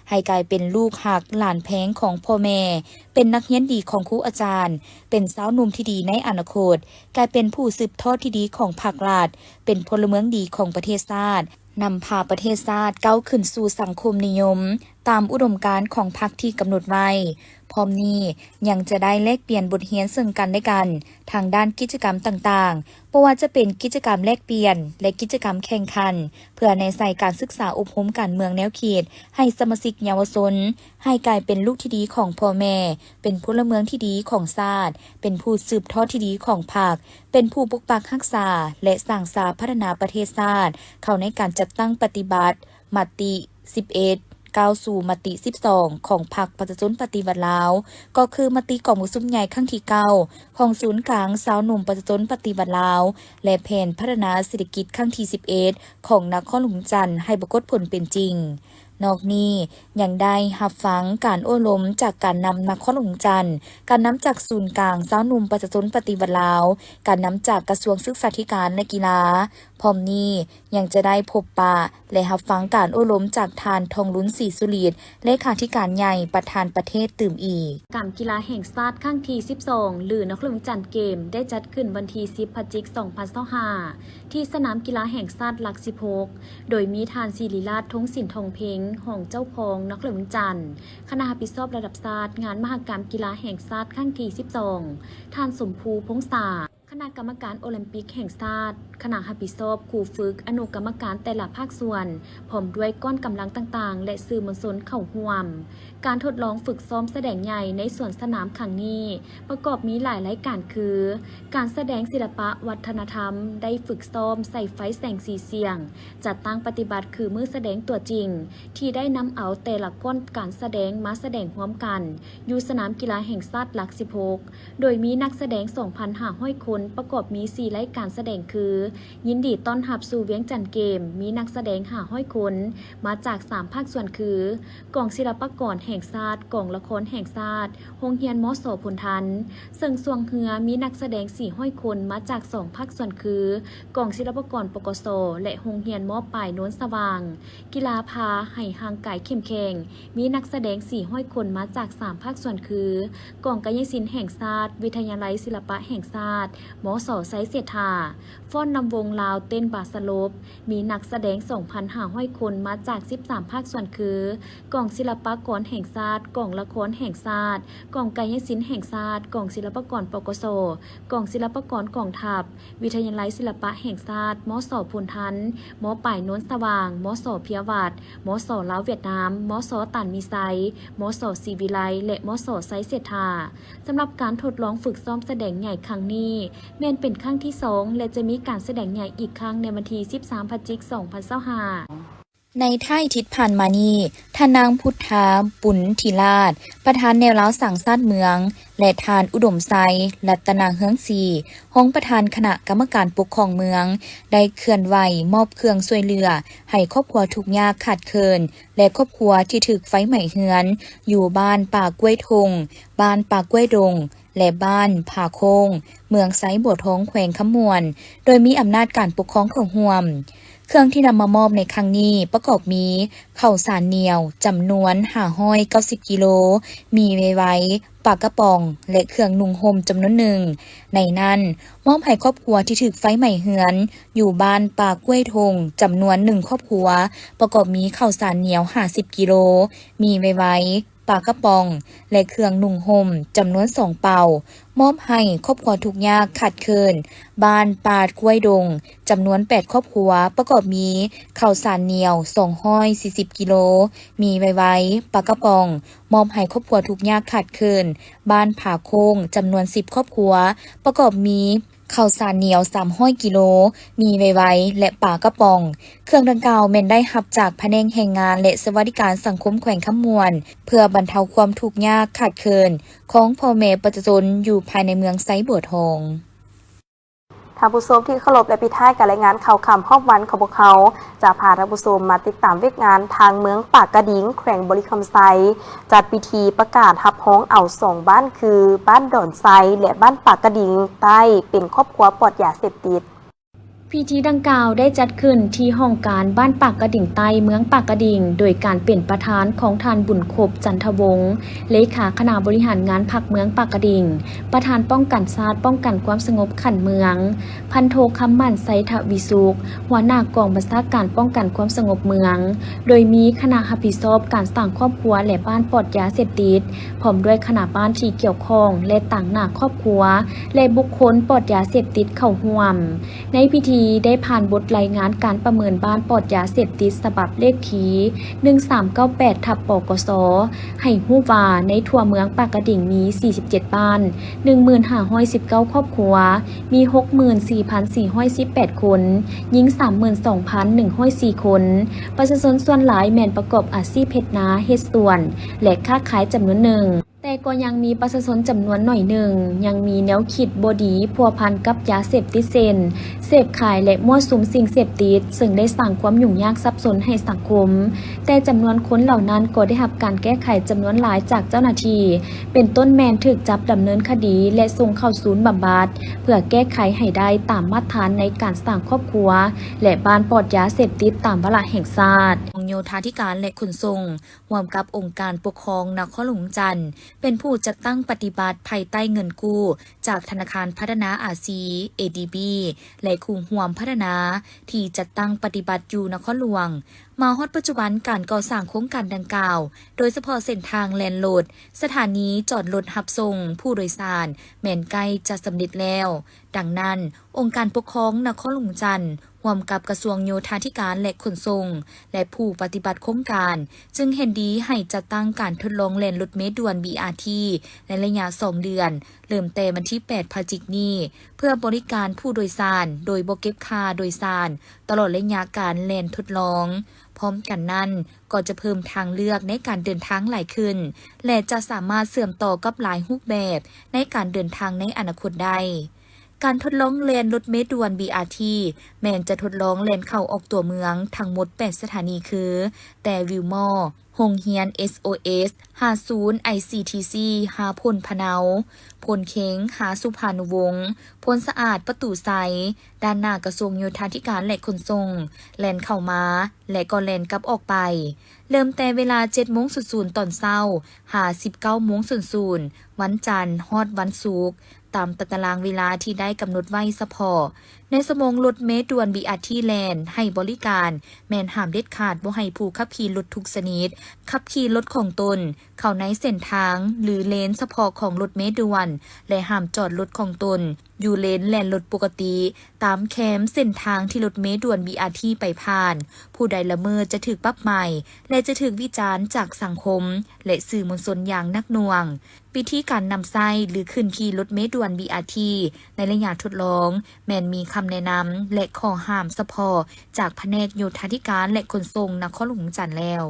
ໃຫ້ກາຍເປັນລູກຮັກຫຼານແພງຂອງພໍ່ແມ່, ເປັນນັກຮຽນດີຂອງຄູອາຈານ, ເປັນຊາວໜຸ່ມທີ່ດີໃນອະນາຄົດ, ກາຍເປັນຜູ້ສືບທອດທີ່ດີຂອງພັກລັດ, ເປັນພົນລະເມືອງດີຂອງປະເທດຊາດ, ນຳພາປະເທດຊາດກ້າວຂຶ້ນສູ່ສັງຄົມນິຍົມ ຕາມອຸດົມການຂອງພັກທີ່ກຳນົດໄວ້. ພ້ອມນີ້ຍັງຈະໄດ້ແລກປ່ຽນບົດຮຽນເຊິ່ງກັນແລະກັນ ທາງດ້ານກິດຈະກຳຕ່າງໆ, ບໍ່ວ່າຈະເປັນກິດຈະກຳແລກປ່ຽນ ແລະ ກິດຈະກຳແຂ່ງຂັນ, ເພື່ອແນໃສ່ການສຶກສາອົບຮົມການເມືອງແນວຄິດ ໃຫ້ສະມາຊິກເຍົາວະຊົນ ໃຫ້ກາຍເປັນລູກທີ່ດີຂອງພໍ່ແມ່, ເປັນພົນລະເມືອງທີ່ດີຂອງຊາດ, ເປັນຜູ້ສືບທອດທີ່ດີຂອງພັກ, ເປັນຜູ້ປົກປັກຮັກສາ ແລະ ສ້າງສາພັດທະນາປະເທດຊາດ ເຂົ້າໃນການຈັດຕັ້ງປະຕິບັດ ມະຕິສິບເອັດ ກ້າວສູ່ມະຕິສິບສອງ ຂອງພັກປະຊາຊົນປະຕິວັດລາວ, ກໍຄືມະຕິກອງປະຊຸມໃຫຍ່ຄັ້ງທີເກົ້າ ຂອງສູນກາງຊາວໜຸ່ມປະຊາຊົນປະຕິວັດລາວ ແລະ ແຜນພັດທະນາເສດຖະກິດຄັ້ງທີສິບເອັດ ຂອງນະຄອນຫຼວງວຽງຈັນ ໃຫ້ປາກົດຜົນເປັນຈິງ. ນອກນີ້ຍັງໄດ້ຮັບຟັງການໂອ້ລົມຈາກການນຳນະຄອນຫຼວງວຽງຈັນ, ການນຳຈາກສູນກາງຊາວໜຸ່ມປະຊາຊົນປະຕິວັດລາວ, ການນຳຈາກກະຊວງສຶກສາທິການ ແລະ ກິລາ. ພ້ອມນີ້ຍັງຈະໄດ້ພົບປະ ແລະ ຮັບຟັງການໂອ້ລົມຈາກທ່ານ ທອງລຸນ ສີສຸລິດ ເລຂາທິການໃຫຍ່ ປະທານປະເທດຕື່ມອີກ. ກຳກິລາແຫ່ງຊາດຄັ້ງທີສິບສອງ ຫຼື ນະຄອນຫຼວງວຽງຈັນເກມ ໄດ້ຈັດຂຶ້ນວັນທີສິບ ພະຈິກ ສອງພັນຊາວຫ້າ ທີ່ສະໜາມກິລາແຫ່ງຊາດຫຼັກສິບຫົກ ໂດຍມີທ່ານ ສິລິລາດ ທົງສິນທອງເພັງ ຮອງເຈົ້າຄອງນະຄອນຫຼວງວຽງຈັນ, ຄະນະຮັບຜິດຊອບລະດັບຊາດ ງານມະຫະກຳກິລາແຫ່ງຊາດຄັ້ງທີສິບສອງ, ທ່ານ ສົມພູ ພົງສາ ຄະນະກຳມະການໂອລິມປິກແຫ່ງຊາດ, ຄະນະຮັບຜິດຊອບ, ຄູຝຶກ, ອະນຸກຳມະການແຕ່ລະພາກສ່ວນ, ພ້ອມດ້ວຍກ້ອນກຳລັງຕ່າງໆ ແລະ ສື່ມວນຊົນເຂົ້າຮ່ວມ. ການທົດລອງຝຶກຊ້ອມສະແດງໃຫຍ່ໃນສວນສະໜາມຄັ້ງນີ້ ປະກອບມີຫຼາຍລາຍການຄື ການສະແດງສິລະປະວັດທະນະທຳ ໄດ້ຝຶກຊ້ອມໃສ່ໄຟແສງສີສຽງ, ຈັດຕັ້ງປະຕິບັດຄືມື້ສະແດງຕົວຈິງ ທີ່ໄດ້ນຳເອົາແຕ່ລະກ້ອນການສະແດງມາສະແດງຮ່ວມກັນ ຢູ່ສະໜາມກິລາແຫ່ງຊາດຫຼັກສິບຫົກ ໂດຍມີນັກສະແດງສອງພັນຫ້າຮ້ອຍຄົນ ປະກອບມີສີ່ລາຍການສະແດງຄື ຍິນດີຕ້ອນຮັບສູ່ວຽງຈັນເກມ ມີນັກສະແດງຫ້າຮ້ອຍຄົນ ມາຈາກສາມພາກສ່ວນຄື ກອງສິລະປາກອນແຫ່ງຊາດ, ກອງລະຄອນແຫ່ງຊາດ, ໂຮງຮຽນ ມສ ໂພນທັນ, ເຊິ່ງຊ່ວງເຮືອມີນັກສະແດງສີ່ຮ້ອຍຄົນ ມາຈາກສອງພາກສ່ວນຄື ກອງສິລະປາກອນ ປກສ ແລະ ໂຮງຮຽນ ມ.ປາຍ ໂນນສະຫວ່າງ. ກິລາພາໃຫ້ຮ່າງກາຍເຂັ້ມແຂງ ມີນັກສະແດງສີ່ຮ້ອຍຄົນ ມາຈາກສາມພາກສ່ວນຄື ກອງກາຍະສິນແຫ່ງຊາດ, ວິທະຍາໄລສິລະປະແຫ່ງຊາດ, ມສ ໄຊເສດຖາ. ຟ້ອນນຳວົງລາວເຕັ້ນບາສະຫຼົບ ມີນັກສະແດງສອງພັນຫ້າຮ້ອຍຄົນ ມາຈາກສິບສາມພາກສ່ວນຄື ກອງສິລະປາກອນແຫ່ງຊາດ, ກອງລະຄອນແຫ່ງຊາດ, ກອງກາຍະສິນແຫ່ງຊາດ, ກອງສິລະປາກອນ ປກສ, ກອງສິລະປາກອນກອງທັບ, ວິທະຍາໄລສິລະປະແຫ່ງຊາດ, ມສ ໂພນທັນ, ມ.ປາຍ ໂນນສະຫວ່າງ, ມສ ເພຍວັດ, ມສ ລາວຫວຽດນາມ, ມສ ຕານມີໄຊ, ມສ ສີວິໄລ ແລະ ມສ ໄຊເສດຖາ. ສຳລັບການທົດລອງຝຶກຊ້ອມສະແດງໃຫຍ່ຄັ້ງນີ້ ແມ່ນເປັນຄັ້ງທີສອງ ແລະ ຈະມີການສະແດງໃຫຍ່ອີກຄັ້ງໃນວັນທີສິບສາມ ພະຈິກ ສອງພັນຊາວຫ້າ. ໃນທ້າຍທິດຜ່ານມານີ້, ທ່ານນາງ ພຸດທາ ປຸນທິລາດ, ປະທານແນວລາວສ້າງຊາດເມືອງ, ແລະ ທ່ານ ອຸດົມໄຊ ລັດຕະນະເຮືອງສີ ຮອງປະທານຄະນະກຳມະການປົກຄອງເມືອງ ໄດ້ເຄື່ອນໄຫວມອບເຄື່ອງຊ່ວຍເຫຼືອໃຫ້ຄອບຄົວທຸກຍາກຂາດເຂີນ ແລະ ຄອບຄົວທີ່ຖືກໄຟໄໝ້ເຮືອນ ຢູ່ບ້ານປ່າກ້ວຍທົ່ງ, ບ້ານປ່າກ້ວຍດົງ ແລະ ບ້ານຜາໂຄ້ງ, ເມືອງໄຊບົວທອງ, ແຂວງຄຳມ່ວນ, ໂດຍມີອຳນາດການປົກຄອງເຂົ້າຮ່ວມ. ເຄື່ອງທີ່ນຳມາມອບໃນຄັ້ງນີ້ປະກອບມີ ເຂົ້າສານໜຽວຈຳນວນຫ້າຮ້ອຍເກົ້າສິບກິໂລ, ໝີ່ໄວໆ, ປາກະປ໋ອງ ແລະ ເຄື່ອງນຸ່ງຫົ່ມຈຳນວນໜຶ່ງ. ໃນນັ້ນ, ມອບໃຫ້ຄອບຄົວທີ່ຖືກໄຟໄໝ້ເຮືອນ ຢູ່ບ້ານປ່າກ້ວຍທົ່ງ ຈຳນວນໜຶ່ງຄອບຄົວ, ປະກອບມີເຂົ້າສານໜຽວຫ້າສິບກິໂລ, ໝີ່ໄວໆ, ປາກະປ໋ອງ ແລະ ເຄື່ອງນຸ່ງຫົ່ມຈຳນວນສອງເປົາ, ມອບໃຫ້ຄອບຄົວທຸກຍາກຂາດເຂີນ ບ້ານປ່າກ້ວຍດົງ ຈຳນວນແປດຄອບຄົວ, ປະກອບມີເຂົ້າສານໜຽວສອງຮ້ອຍສີ່ສິບກິໂລ, ໝີ່ໄວໆ, ປາກະປ໋ອງ, ມອບໃຫ້ຄອບຄົວທຸກຍາກຂາດເຂີນ ບ້ານຜາໂຄ້ງ ຈຳນວນສິບຄອບຄົວ, ປະກອບມີ ເຂົ້າສານໜຽວສາມຮ້ອຍກິໂລ, ໝີ່ໄວໆ ແລະ ປາກະປ໋ອງ. ເຄື່ອງດັ່ງກ່າວແມ່ນໄດ້ຮັບຈາກພະແນກແຮງງານ ແລະ ສະຫວັດດີການສັງຄົມແຂວງຄຳມ່ວນ ເພື່ອບັນເທົາຄວາມທຸກຍາກຂາດເຂີນຂອງພໍ່ແມ່ປະຊາຊົນຢູ່ພາຍໃນເມືອງໄຊບົວທອງ. ທ່ານຜູ້ຊົມທີ່ເຄົາລົບ ແລະ ປິດທ້າຍການລາຍງານຂ່າວຄ່ຳຮອບວັນຂອງພວກເຮົາ ຈະພາທ່ານຜູ້ຊົມມາຕິດຕາມວຽກງານທາງເມືອງປາກກະດິງ ແຂວງບໍລິຄຳໄຊ ຈັດພິທີປະກາດຮັບຮອງເອົາສອງບ້ານ ຄື ບ້ານດອນໄຊ ແລະ ບ້ານປາກກະດິງໃຕ້ ເປັນຄອບຄົວປອດຢາເສບຕິດ. ພິທີດັ່ງກ່າວໄດ້ຈັດຂຶ້ນທີ່ຫ້ອງການບ້ານປາກກະດິງໃຕ້ ເມືອງປາກກະດິງ ໂດຍການເປັນປະທານຂອງທ່ານ ບຸນຄົບ ຈັນທະວົງ ເລຂາຄະນະບໍລິຫານງານພັກເມືອງປາກກະດິງ, ປະທານປ້ອງກັນຊາດ ປ້ອງກັນຄວາມສະຫງົບຂັ້ນເມືອງ, ພັນໂທ ຄຳໝັ້ນ ໄຊທະວິສຸກ ຫົວໜ້າກອງບັນຊາການປ້ອງກັນຄວາມສະຫງົບເມືອງ, ໂດຍມີຄະນະຮັບຜິດຊອບການສ້າງຄອບຄົວ ແລະ ບ້ານປອດຢາເສບຕິດ ພ້ອມດ້ວຍຄະນະບ້ານທີ່ກ່ຽວຂ້ອງ ແລະ ຕາງໜ້າຄອບຄົວ ແລະ ບຸກຄົນປອດຢາເສບຕິດເຂົ້າຮ່ວມ. ໃນພິທີໄດ້ຜ່ານບົດລາຍງານການປະເມີນບ້ານປອດຢາເສບຕິດ ສະບັບເລກທີ ໜຶ່ງສາມເກົ້າແປດ ທັບ ປກສ ໃຫ້ຮູ້ວ່າໃນທົ່ວເມືອງປາກກະດິງມີ ສີ່ສິບເຈັດ ບ້ານ, ໜຶ່ງໝື່ນຫ້າຮ້ອຍສິບເກົ້າ ຄອບຄົວ, ມີ ຫົກໝື່ນສີ່ພັນສີ່ຮ້ອຍສິບແປດ ຄົນ, ຍິງ ສາມໝື່ນສອງພັນໜຶ່ງຮ້ອຍສີ່ ຄົນ. ປະຊາຊົນສ່ວນຫຼາຍແມ່ນປະກອບອາຊີບເຮັດນາ, ເຮັດສວນ ແລະ ຄ້າຂາຍຈຳນວນໜຶ່ງ. ແຕ່ກໍຍັງມີປະຊາຊົນຈຳນວນໜ້ອຍໜຶ່ງ ຍັງມີແນວຄິດບໍ່ດີພົວພັນກັບຢາເສບຕິດ ເຊັ່ນ ເສບຂາຍ ແລະ ມົ້ວສຸມສິ່ງເສບຕິດ, ເຊິ່ງໄດ້ສ້າງຄວາມຫຍຸ້ງຍາກສັບສົນໃຫ້ສັງຄົມ. ແຕ່ຈຳນວນຄົນເຫຼົ່ານັ້ນກໍໄດ້ຮັບການແກ້ໄຂຈຳນວນຫຼາຍຈາກເຈົ້າໜ້າທີ່, ເປັນຕົ້ນແມ່ນຖືກຈັບດຳເນີນຄະດີ ແລະ ສົ່ງເຂົ້າສູນບຳບັດ ເພື່ອແກ້ໄຂໃຫ້ໄດ້ຕາມມາດຖານໃນການສ້າງຄອບຄົວ ແລະ ບ້ານປອດຢາເສບຕິດຕາມວາລະແຫ່ງຊາດ. ໂຍທາທິການ ແລະ ຂົນສົ່ງ ຮ່ວມກັບອົງການປົກຄອງນະຄອນຫຼວງວຽງຈັນ ເປັນຜູ້ຈັດຕັ້ງປະຕິບັດພາຍໃຕ້ເງິນກູ້ຈາກທະນາຄານພັດທະນາອາຊີ ເອດີບີ ແລະ ຄູ່ຮ່ວມພັດທະນາ ທີ່ຈັດຕັ້ງປະຕິບັດຢູ່ນະຄອນຫຼວງ. ມາຮອດປັດຈຸບັນ, ການກໍ່ສ້າງໂຄງການດັ່ງກ່າວ, ໂດຍສະເພາະເສັ້ນທາງແລ່ນລົດ, ສະຖານີຈອດລົດຮັບສົ່ງຜູ້ໂດຍສານ ແມ່ນໃກ້ຈະສຳເລັດແລ້ວ. ດັ່ງນັ້ນ, ອົງການປົກຄອງນະຄອນຫຼວງວຽງຈັນ ຮ່ວມກັບກະຊວງໂຍທາທິການ ແລະ ຂົນສົ່ງ ແລະ ຜູ້ປະຕິບັດໂຄງການ ຈຶ່ງເຫັນດີໃຫ້ຈັດຕັ້ງການທົດລອງແລ່ນລົດເມດ່ວນ ບີອາທີ ໃນໄລຍະສອງເດືອນ, ເລີ່ມແຕ່ວັນທີແປດ ພະຈິກນີ້ ເພື່ອບໍລິການຜູ້ໂດຍສານໂດຍບໍ່ເກັບຄ່າໂດຍສານ ຕະຫຼອດໄລຍະການແລ່ນທົດລອງ. ພ້ອມກັນນັ້ນ, ກໍຈະເພີ່ມທາງເລືອກໃນການເດີນທາງຫຼາຍຂຶ້ນ ແລະ ຈະສາມາດເຊື່ອມຕໍ່ກັບຫຼາຍຮູບແບບໃນການເດີນທາງໃນອະນາຄົດໄດ້. ການທົດລອງແລ່ນລົດເມດ່ວນ ບີອາທີ ແມ່ນຈະທົດລອງແລ່ນເຂົ້າອອກຕົວເມືອງທັງໝົດແປດສະຖານີ ຄື ແຕ່ວິວມໍ, ໂຮງຮຽນ ເອສໂອເອສ, ຫ້າສູນ ໄອຊີທີຊີ, ຫ້າໂພນພະເນົາ, ໂພນເຄັງ, ຫ້າສຸພານຸວົງ, ໂພນສະອາດ, ປະຕູໄຊ, ດ້ານໜ້າກະຊວງໂຍທາທິການ ແລະ ຂົນສົ່ງ, ແລ່ນເຂົ້າມາ ແລະ ກໍແລ່ນກັບອອກໄປ. ເລີ່ມແຕ່ເວລາເຈັດໂມງສູນສູນຕອນເຊົ້າ ຫາສິບເກົ້າໂມງສູນສູນ ວັນຈັນຮອດວັນສຸກ, ຕາມຕາຕະລາງເວລາທີ່ໄດ້ກຳນົດໄວ້ສະເພາະ. ໃນຊົ່ວໂມງລົດເມດ່ວນ ບີອາທີ ແລ່ນໃຫ້ບໍລິການ, ແມ່ນຫ້າມເດັດຂາດບໍ່ໃຫ້ຜູ້ຂັບຂີ່ລົດທຸກຊະນິດ ຂັບຂີ່ລົດຂອງຕົນເຂົ້າໃນເສັ້ນທາງ ຫຼື ເລນສະເພາະຂອງລົດເມດ່ວນ ແລະ ຫ້າມຈອດລົດຂອງຕົນ ຢູ່ເລນແລ່ນລົດປົກກະຕິ ຕາມແຄມເສັ້ນທາງທີ່ລົດເມດ່ວນ ບີອາທີ ໄປຜ່ານ. ຜູ້ໃດລະເມີດຈະຖືກປັບໃໝ ແລະ ຈະຖືກວິຈານຈາກສັງຄົມ ແລະ ສື່ມວນຊົນຢ່າງໜັກໜ່ວງ. ວິທີການນຳໃຊ້ ຫຼື ຂຶ້ນຂີ່ລົດເມດ່ວນ ບີອາທີ ໃນໄລຍະທົດລອງ ແມ່ນມີຄຳແນະນຳ ແລະ ຂໍ້ຫ້າມສະເພາະຈາກພະແນກໂຍທາທິການ ແລະ ຂົນສົ່ງນະຄອນຫຼວງວຽງຈັນແລ້ວ.